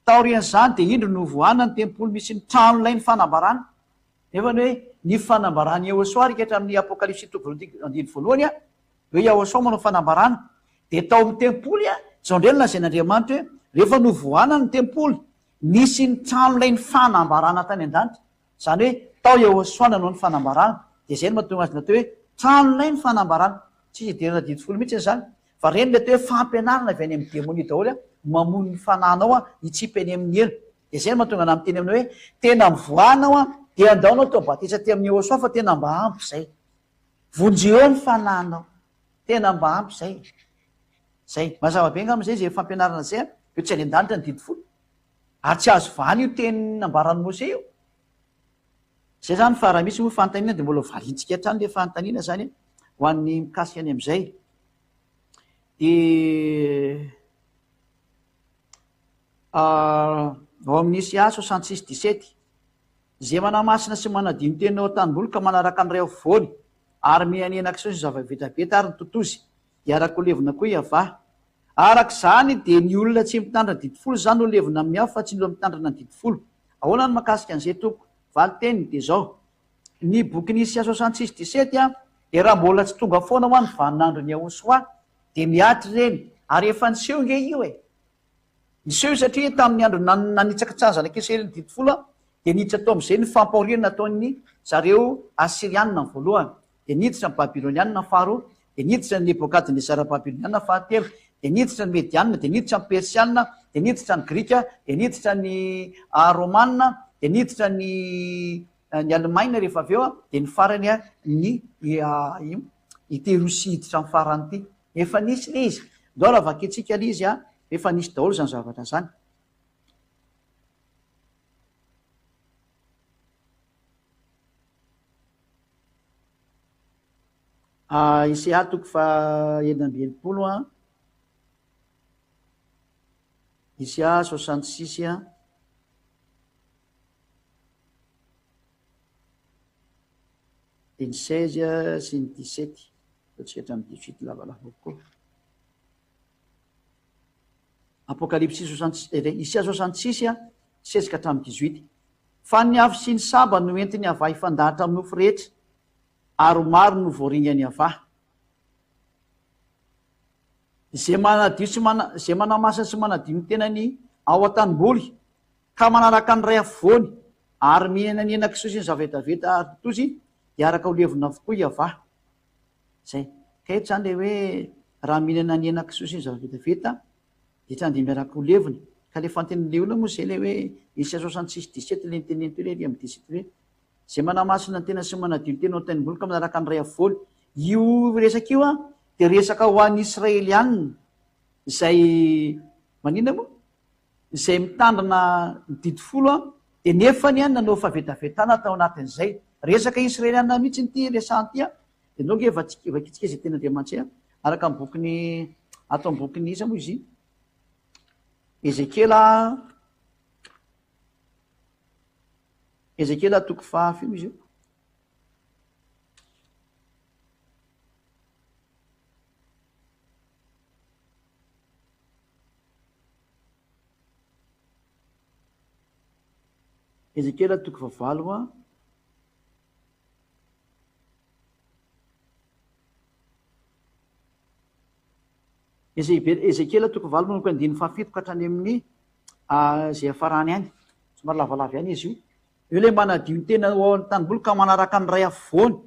Taorian'izany dia indro novohana ny tempoly misy ny tranolain'ny fanambarana. Nefa ny hoe ny fanambaran'i Yehosua ry hatramin'ny Apokalypsy toko voalohany andininy voalohany a, hoe Yahosua manao fanambarana. Dia tao amin'ny tempoly a, izao indray no lazain'Andriamanitra hoe rehefa novohana ny tempoly Nisy ny tranolay ny fanambarana tany an-danitra, izany hoe tao Yehosua nanao ny fanambarana, dia izay no mahatonga azy natao hoe tranolay ny fanambarana. Tsisy idirana didy folo mihitsy izany, fa ireny ilay atao hoe fampianarana avy any amin'ny demonia daholo mamono ny fanahinao hitsipy any amin'ny helo. Dia izay no mahatonga anah miteny aminao hoe tena mivoaha anao dia andao anao atao batisa aty amin'i Yehosua fa tena mba ampy izay. Vonjeo ny fanahinao. Tena mba ampy izay. Zay. Mazava be angamba zay izay fampianarana zay an, hoe tsy any an-danitra ny didy folo. Ary tsy azo vahana io teny nambaran'i Mose io. Zay zany fa raha misy moa fanontaniana dia mbola ho valiantsika hatrany le fanontaniana zany an, ho an'ny mikasika ny amin'izay. Dia ao amin'ny Isa 66 17, Izay manamasina sy manadio ny tenany ao an-tanimboly ka manaraka ny ray afovoany ary mihanena kisoa sy zava-betaveta ary ny totozy, Hiaraka ho levona koa i Avah. Araka izany dia ny olona tsy mitandrina didy folo izany no levona amin'ny afo fa tsy ny olona mitandrina ny didy folo. Ahoana ny mahakasika an'izay tompoko? Valin-teniny dia izao, ny bokin'i Isaia 66 17 dia raha mbola tsy tonga foana hoa ny vaninandron'i Yahosoa dia mihatra ireny ary efa niseho nge io e! Niseho io satria tamin'ny andro nanitsakitsahan'ny zanak'Israely ny didy folo dia niditra tao amin'izay ny fampahoriana nataon'ny zareo Asyrianina ny voalohany, dia niditra ny Babylonianina ny faharoa, dia niditra ny Nebokadnezara Babyloniana fahatelo, dia niditra ny Medianina, dia niditra ny Persianina, dia niditra ny Grika, dia niditra ny Romanina, dia niditra ny ny Alemaina rehefa avy eo, dia ny farany ny ity Rosia hiditra amin'ny farany ity. Efa nisy ilay izy. Ndao raha vakintsika ilay izy, efa nisy daholo izany zavatra izany. Isaia toko faha 66 an. Isaia 66 an. Dia ny 16 sy ny 17. Ataontsika hatramin'ny 18 lavalava kokoa. Apokalypsy soixante, Isaia 66 an, 16 ka hatramin'ny 18. Fa ny afo sy ny saba no entin'i Yavah hifandahatra amin'ny nofo rehetra, ary ho maro no voaringan'i Yavah. Izay manadio sy mana, izay manamasina sy manadio ny tenany ao an-tanimboly, ka manaraka ny ray afovoany, ary mihinana ny henan-kisoa sy ny zavetaveta ary totozy, dia araka ho levona avokoa i Yavah. Izay. Ka eto izany ilay hoe raha mihinana ny henan-kisoa sy ny zava-betaveta dia tsy andeha miaraka ho levona. Ka ilay fantenin'ilay olona moa izay ilay hoe Isaia 66 17 ilay niteneniny teo ilay ery amin'ny 17 hoe izay manamasina ny tena sy manadio ny tena ao an-tanimboly ka manaraka ny ray afovoany. Io resaka io an dia resaka ho an'ny Israelianina izay maninona moa? Izay mitandrina ny didy folo an dia nefany an nanao fahavetavetana tao anatin'izay. Resaka Israelianina mihitsy ity resahana ity an. Dia ndao ange vakintsika izay tenin'Andriamanitra izay araka ny bokin'ny ato amin'ny bokin'ny iza moa izy iny? Ezekiela Ezekiela toko faha firy moa izy io? Ezekiela toko fahavalo a. Ezekiela toko valo manomboka andininy fahafito ka hatrany amin'ny izay hafarany any. Somary lavalava ihany izy io. Io ilay manadio ny tena ao amin'ny tanimboly ka manaraka ny ray afovoany.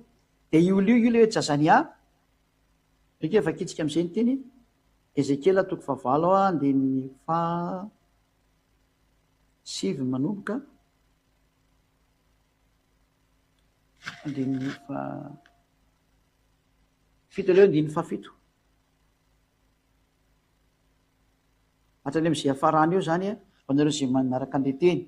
Dia io olona io, io ilay hoe Jazania. Eka vakintsika amin'izay ny teny. Ezekiela toko fahavalo andininy faha sivy manomboka. Andininy faha fito aleo andininy fahafito. Hatrany amin'izay hafarana eo izany ho anareo izay manaraka an'ilay teny.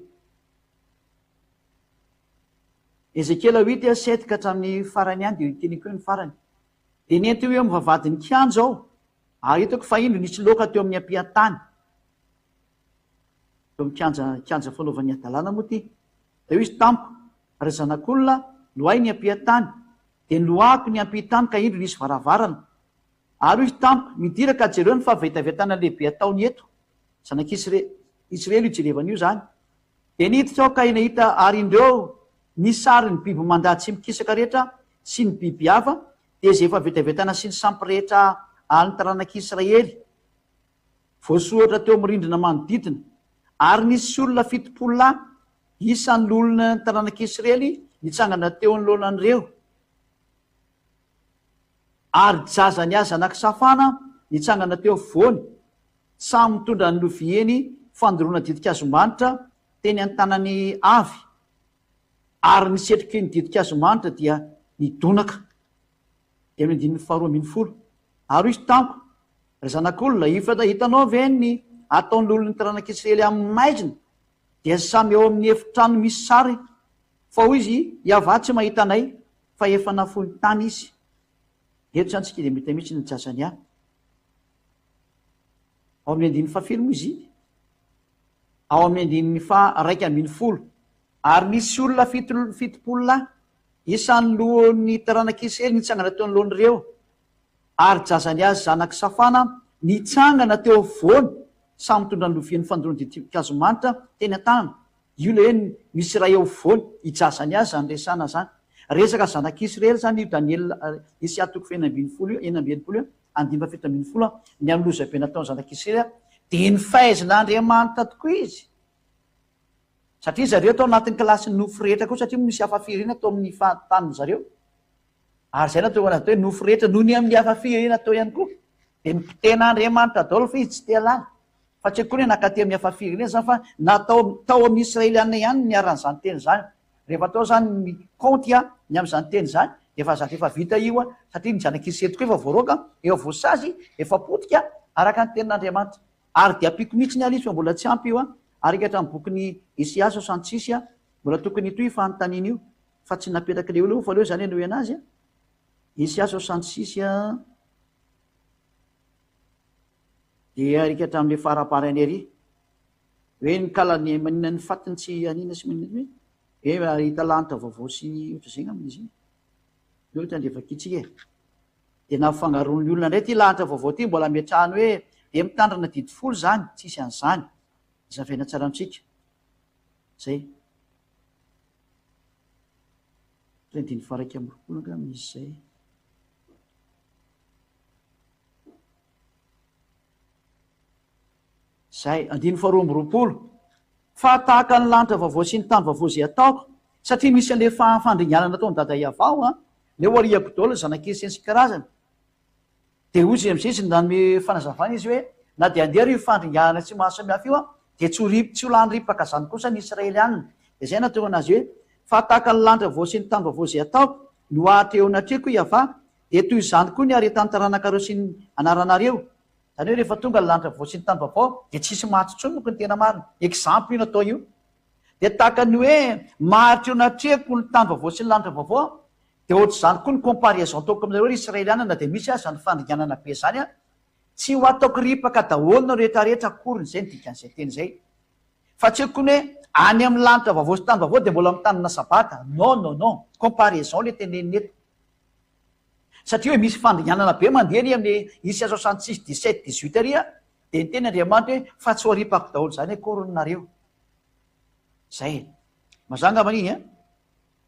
Ezekiela huit à sept ka hatramin'ny farany ihany dia io teniko io ny farany. Dia nentiny ho eo amin'ny vavahadin'ny kianja aho, ary hitako fa indro nisy loaka teo amin'ny ampiantany. Teo amin'ny kianja, kianja fanaovan'ny hadalana moa ity. Dia hoy izy tamiko, Ry zanak'olona, loahy ny ampiantany. Dia noloahako ny ampitany ka indro nisy varavarana. Ary hoy izy tamiko, Midira ka jereo ny fahavetavetana lehibe ataony eto. Zanak'Israely io jerevana io izany. Dia niditra aho ka nahita ary indreo ny sarin'ny biby mandady sy mikisaka rehetra sy ny biby hafa, dia izay efa vetavetaina sy ny sampy rehetra an'ny taranak'Israely, voasoratra teo amin'ny rindrina manodidina. Ary nisy olona 70 lahy, isan'ny loholona ny taranak'Israely, nitsangana teo anoloan'ireo. Ary Jazania zanak'i Safana nitsangana teo afovoany, Samy mitondra ny loviany fandoroana ditin-kazomanitra teny an-tanany avy, ary ny setroky ny ditin-kazomanitra dia nidonaka. Dia amin'ny andininy faharoa 12. Ary hoy izy tamiko, Ry zanak'olona, hitanao ve ny ataon'ny olon'ny taranak'Israely amin'ny maizina? Dia samy eo amin'ny efitrano misy sary, fa hoy izy, Yavah tsy mahita anay, fa efa nafoiny tany izy. Eto izany tsika dia mety mihitsy ny Jazania. Ao amin'ny andininy fahafiry moa izy iny? Ao amin'ny andininy faha-11. Ary nisy olona fito, 70 lahy, isan'ny lohan'ny taranak'Israely nitsangana teo anoloan'ireo. Ary Jazania zanak'i Safana nitsangana teo afovoany, samy mitondra ny lovian'ny fandoroana ditin-kazo manitra teny an-tanana. Io ilay hoe misy iray eo afovoany, i Jazania izany resahana izany. Resaka zanak'Israely izany io Daniela, Isaia toko fahenina 16 io, 66 io. Andininy faha-17, Ny amin'ny lozabe nataon'ny zanak'Israely, dia nifaizin'Andriamanitra tokoa izy. Satria zareo tao anatin'ny kilasin'ny nofo rehetra koa, satria misy hafa firenena tao amin'ny tanin-dry zareo. Ary izay natao anaty hoe nofo rehetra, noho ny amin'ny hafa firenena tao ihany koa. Dia nipitehan'Andriamanitra daholo fa izy tsy te halala. Fa tsy akory hoe nankaty amin'ny hafa firenena izany fa natao tao amin'ny Israeliana ihany no niharan'izany teny izany. Rehefa atao izany ny kaonty ny amin'izany teny izany dia efa zatra efa vita io satria ny zanak'Israely tokoa efa voaroaka, efa voasazy, efa potika araka ny tenin'Andriamanitra. Ary dia ampiako mihitsy ny alisy fa mbola tsy ampy io araka hatramin'ny bokin'i Isaia 66 mbola tokony hitohy io fanontaniana io fa tsy napetrak'ilay olona fa aleo izany hanohy anazy. Isaia 66 dia arika hatramin'ilay faraparany ery. Hoe ny kalany manina ny fatiny tsy hanina sy manina hoe hoe hahita lanitra vaovao sy ohatr'izay angamba izy iny. Io ohatra andeha vakintsika e. Dia nampifangaroan'ny olona indray ity lanitra vaovao ity mbola ametrahany hoe dia mitandrina didy folo izany, tsisy an'izany. Zavaina tsara amintsika. Zay. Andininy faha 21 angamba izy izay. Izay, andininy faharoa amby 20, Fa tahaka ny lanitra vaovao sy ny tany vaovao izay ataoko, satria misy an'ilay fandringanana ataon'i Dada Iavao an, ilay ho ariako daholo ny zanak'izy sy ny sy karazany. Dia hoy izy amin'izay izy nanome fanazavana izy hoe, na dia handeha ary io fandringanana tsy mahasamihafa io an, dia tsy ho ri, tsy ho lany ripaka izany kosa ny Israelianina. Dia izay nahatonga anazy hoe, Fa tahaka ny lanitra vaovao sy ny tany vaovao izay ataoko, no hahatra eo anatrehako Iavah, dia toy izany koa ny haretan'ny taranakareo sy ny anaranareo. Izany hoe rehefa tonga ny lanitra vaovao sy ny tany vaovao dia tsy hisy maty intsony manko ny tena marina. Exemple io natao io. Dia tahaka ny hoe maharitra eo anatrehako ny tany vaovao sy ny lanitra vaovao dia ohatr'izany koa ny comparaison ataoko aminareo ry Israeliana na dia misy aza ny fandringanana be izany an, tsy ho ataoko ripaka daholo nareo rehetra rehetra akoriny izay ny dikan'izay teny izay. Fa tsy haiko ny hoe any amin'ny lanitra vaovao sy tany vaovao dia mbola mitandrina sabata. Non non non. Comparaison le tenenina eto. Satria hoe misy fandringanana be mandeha ery amin'ny isa 66, 17, 18 ery a, dia niteny Andriamanitra hoe fa tsy ho aripako daholo izany akory nareo. Zay e. Mazava angambany iny an.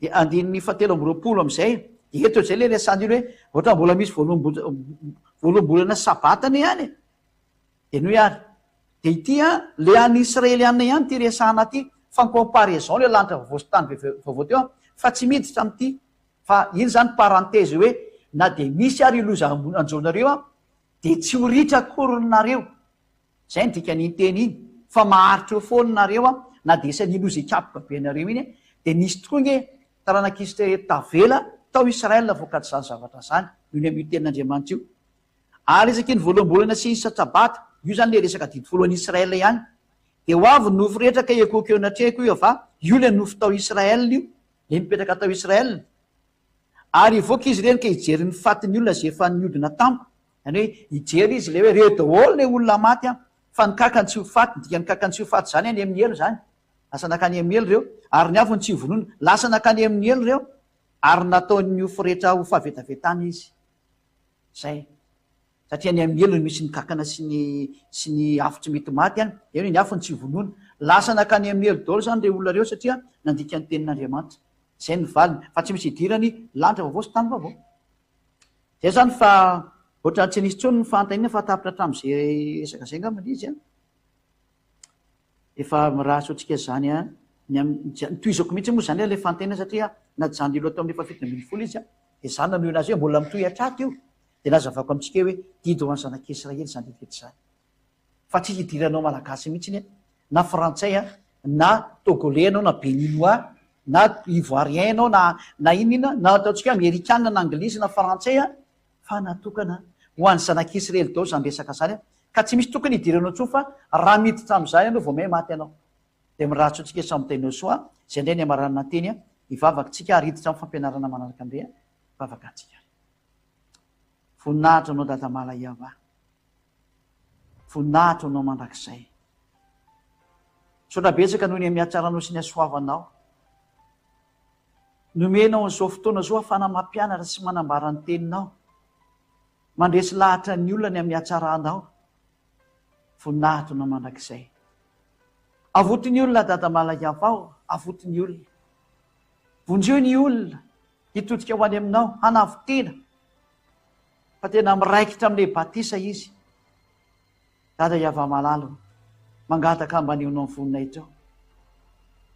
Dia andininy fahatelo 23 amin'izay, dia eto izay ilay resahana iny hoe ohatra mbola misy voaloham-bolana sabata anie ihany e. Dia nohy ary. Dia ity an, le an'ny Israeliana ihany ity resahana ity, fa ny comparaison le lanitra vaovao sy tany vaovao teo an, fa tsy miditra amin'ity. Fa iny izany parenthèse hoe na dia misy ary io loza hanjo anareo an, dia tsy ho ritra akory nareo. Izay no dikan'iny teny iny. Fa maharitra eo foana nareo an, na dia isan'iny loza hikapoka be anareo iny an, dia nisy tokoa nge. Taranak'Israely tavela tao Israel vokatr'izany zavatra izany, noho ny amin'io tenin'Andriamanitra io. Ary isaky ny voaloham-bolana sy isa-tsabata, io izany ilay resaka didy foloan'i Israel ihany, dia ho avy ny nofo rehetra ka hiankohoka eo anatrehako io va, io ilay nofo tao Israel io, ilay mipetraka tao Israel. Ary hivoaka izy ireny ka hijery ny fatin'ny olona izay efa niodina tamiko, izany hoe hijery izy ilay hoe ireo daholo ilay olona maty an, fa ny kakany tsy ho faty, ny dikan'ny kakany tsy ho faty izany any amin'ny helo izany, lasa nankany amin'ny helo ireo, ary ny afony tsy ho vonoina, lasa nankany amin'ny helo ireo, ary nataon'ny nofo rehetra ho fahavetavetana izy. Izay. Satria any amin'ny helo no misy ny kankana sy ny sy ny afo tsy mety maty any. Dia hoe ny afo no tsy vonoina. Lasa nankany amin'ny helo daholo izany ireo olona ireo satria nandika ny tenin'Andriamanitra. Izay no valiny. Fa tsy misy idirany lanitra vaovao sy tany vaovao. Izay izany fa ohatran'ny tsy nisy intsony ny fanontaniana fa tapitra hatramin'izay resaka izay angamba ilay izy an. Efa mirary soa antsika izany an. Ny amin'ny, notohizako mihitsy moa izany ilay fanontaniana satria najanon'ilay aloha tao amin'ny efa 17 izy an. Dia izaho nanohina azy hoe mbola mitohy hatraty io. Dia nazavaiko amintsika hoe didy ho an'ny zanak'Israely izany didy izany. Fa tsy hidiranao Malagasy mihitsy an, na Frantsay an, na Togolais ianao, na Béninois, na Ivoirien ianao, na na inona inona, na ataontsika hoe Amerikana na Anglisy na Frantsay an, fa natokana ho an'ny zanak'Israely daholo izany resaka izany an, ka tsy misy tokony hidiranao intsony fa raha miditra amin'izany ianao vao may maty ianao. Dia mirary soa antsika samy teny soa, izay indray ny hamaranana ny teny an, hivavaka tsika ary hiditra amin'ny fampianarana manaraka indray an, hivavaka antsika ary. Voninahitra anao Dada Malaiava. Voninahitra anao mandrakizay. Misaotra betsaka noho ny amin'ny hatsaranao sy ny hasoavanao. Nomenao an'izao fotoana izao ahafahana mampianatra sy manambara ny teninao. Mandresy lahatra ny olona ny amin'ny hatsaranao. Voninahitra anao mandrakizay. Avoty ny olona Dada Malaiava o, avoty ny olona. Vonjeo ny olona hitodika ho any aminao, hanavo-tena. Fa tena miraikitra amin'ilay batisa izy. Dada Yavamalala o, mangataka mba anehoanao ny voninahitrao.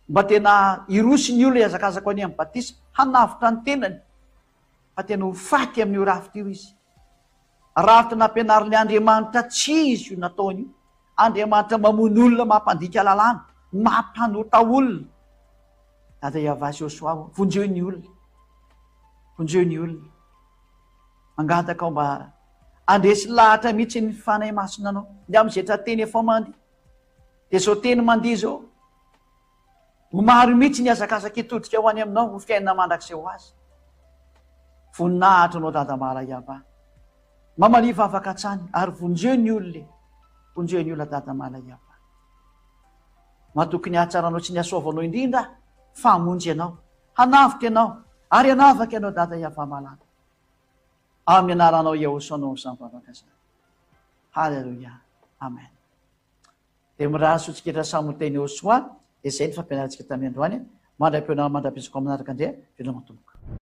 Mba tena hiroso ny olona hihazakazaka ho any amin'ny batisa, hanavotra ny tenany. Fa tena ho faty amin'io rafitra io izy. Rafitra nampianarin'ilay Andriamanitra tsy izy io nataony io. Andriamanitra mamono olona mampandika lalàna, mampanota olona. Dada Yavah Josoa o, vonjeo ny olona. Vonjeo ny olona. Mangataka aho mba handresy lahatra mihitsy ny Fanahy Masina anao. Ny amin'izay tra-teny efa mandeha. Dia izao teny mandeha izao. Ho maro mihitsy ny hazakazaka hitodika ho any aminao ho fiainana mandrakizay ho azy. Voninahitra anao Dada Malaiava. Mamalia vavaka hatrany ary vonjeo ny olona e. Vonjeo ny olona Dada Malaiava. Matoky ny hatsaranao sy ny hasoavanao indrindra aho fa hamonjy anao, hanavotra ianao ary hanavaka ianao Dada Yavah malala. Amin'ny anaranao Yahosoa no izany vavaka izany. Haleloia. Amen. Dia mirary soa antsika rehetra samy ho teny Yehosua, dia izay ny fampianarantsika tamin'ny androany, mandra-pihaona mandra-pizoka manaraka indray, veloma tompoko.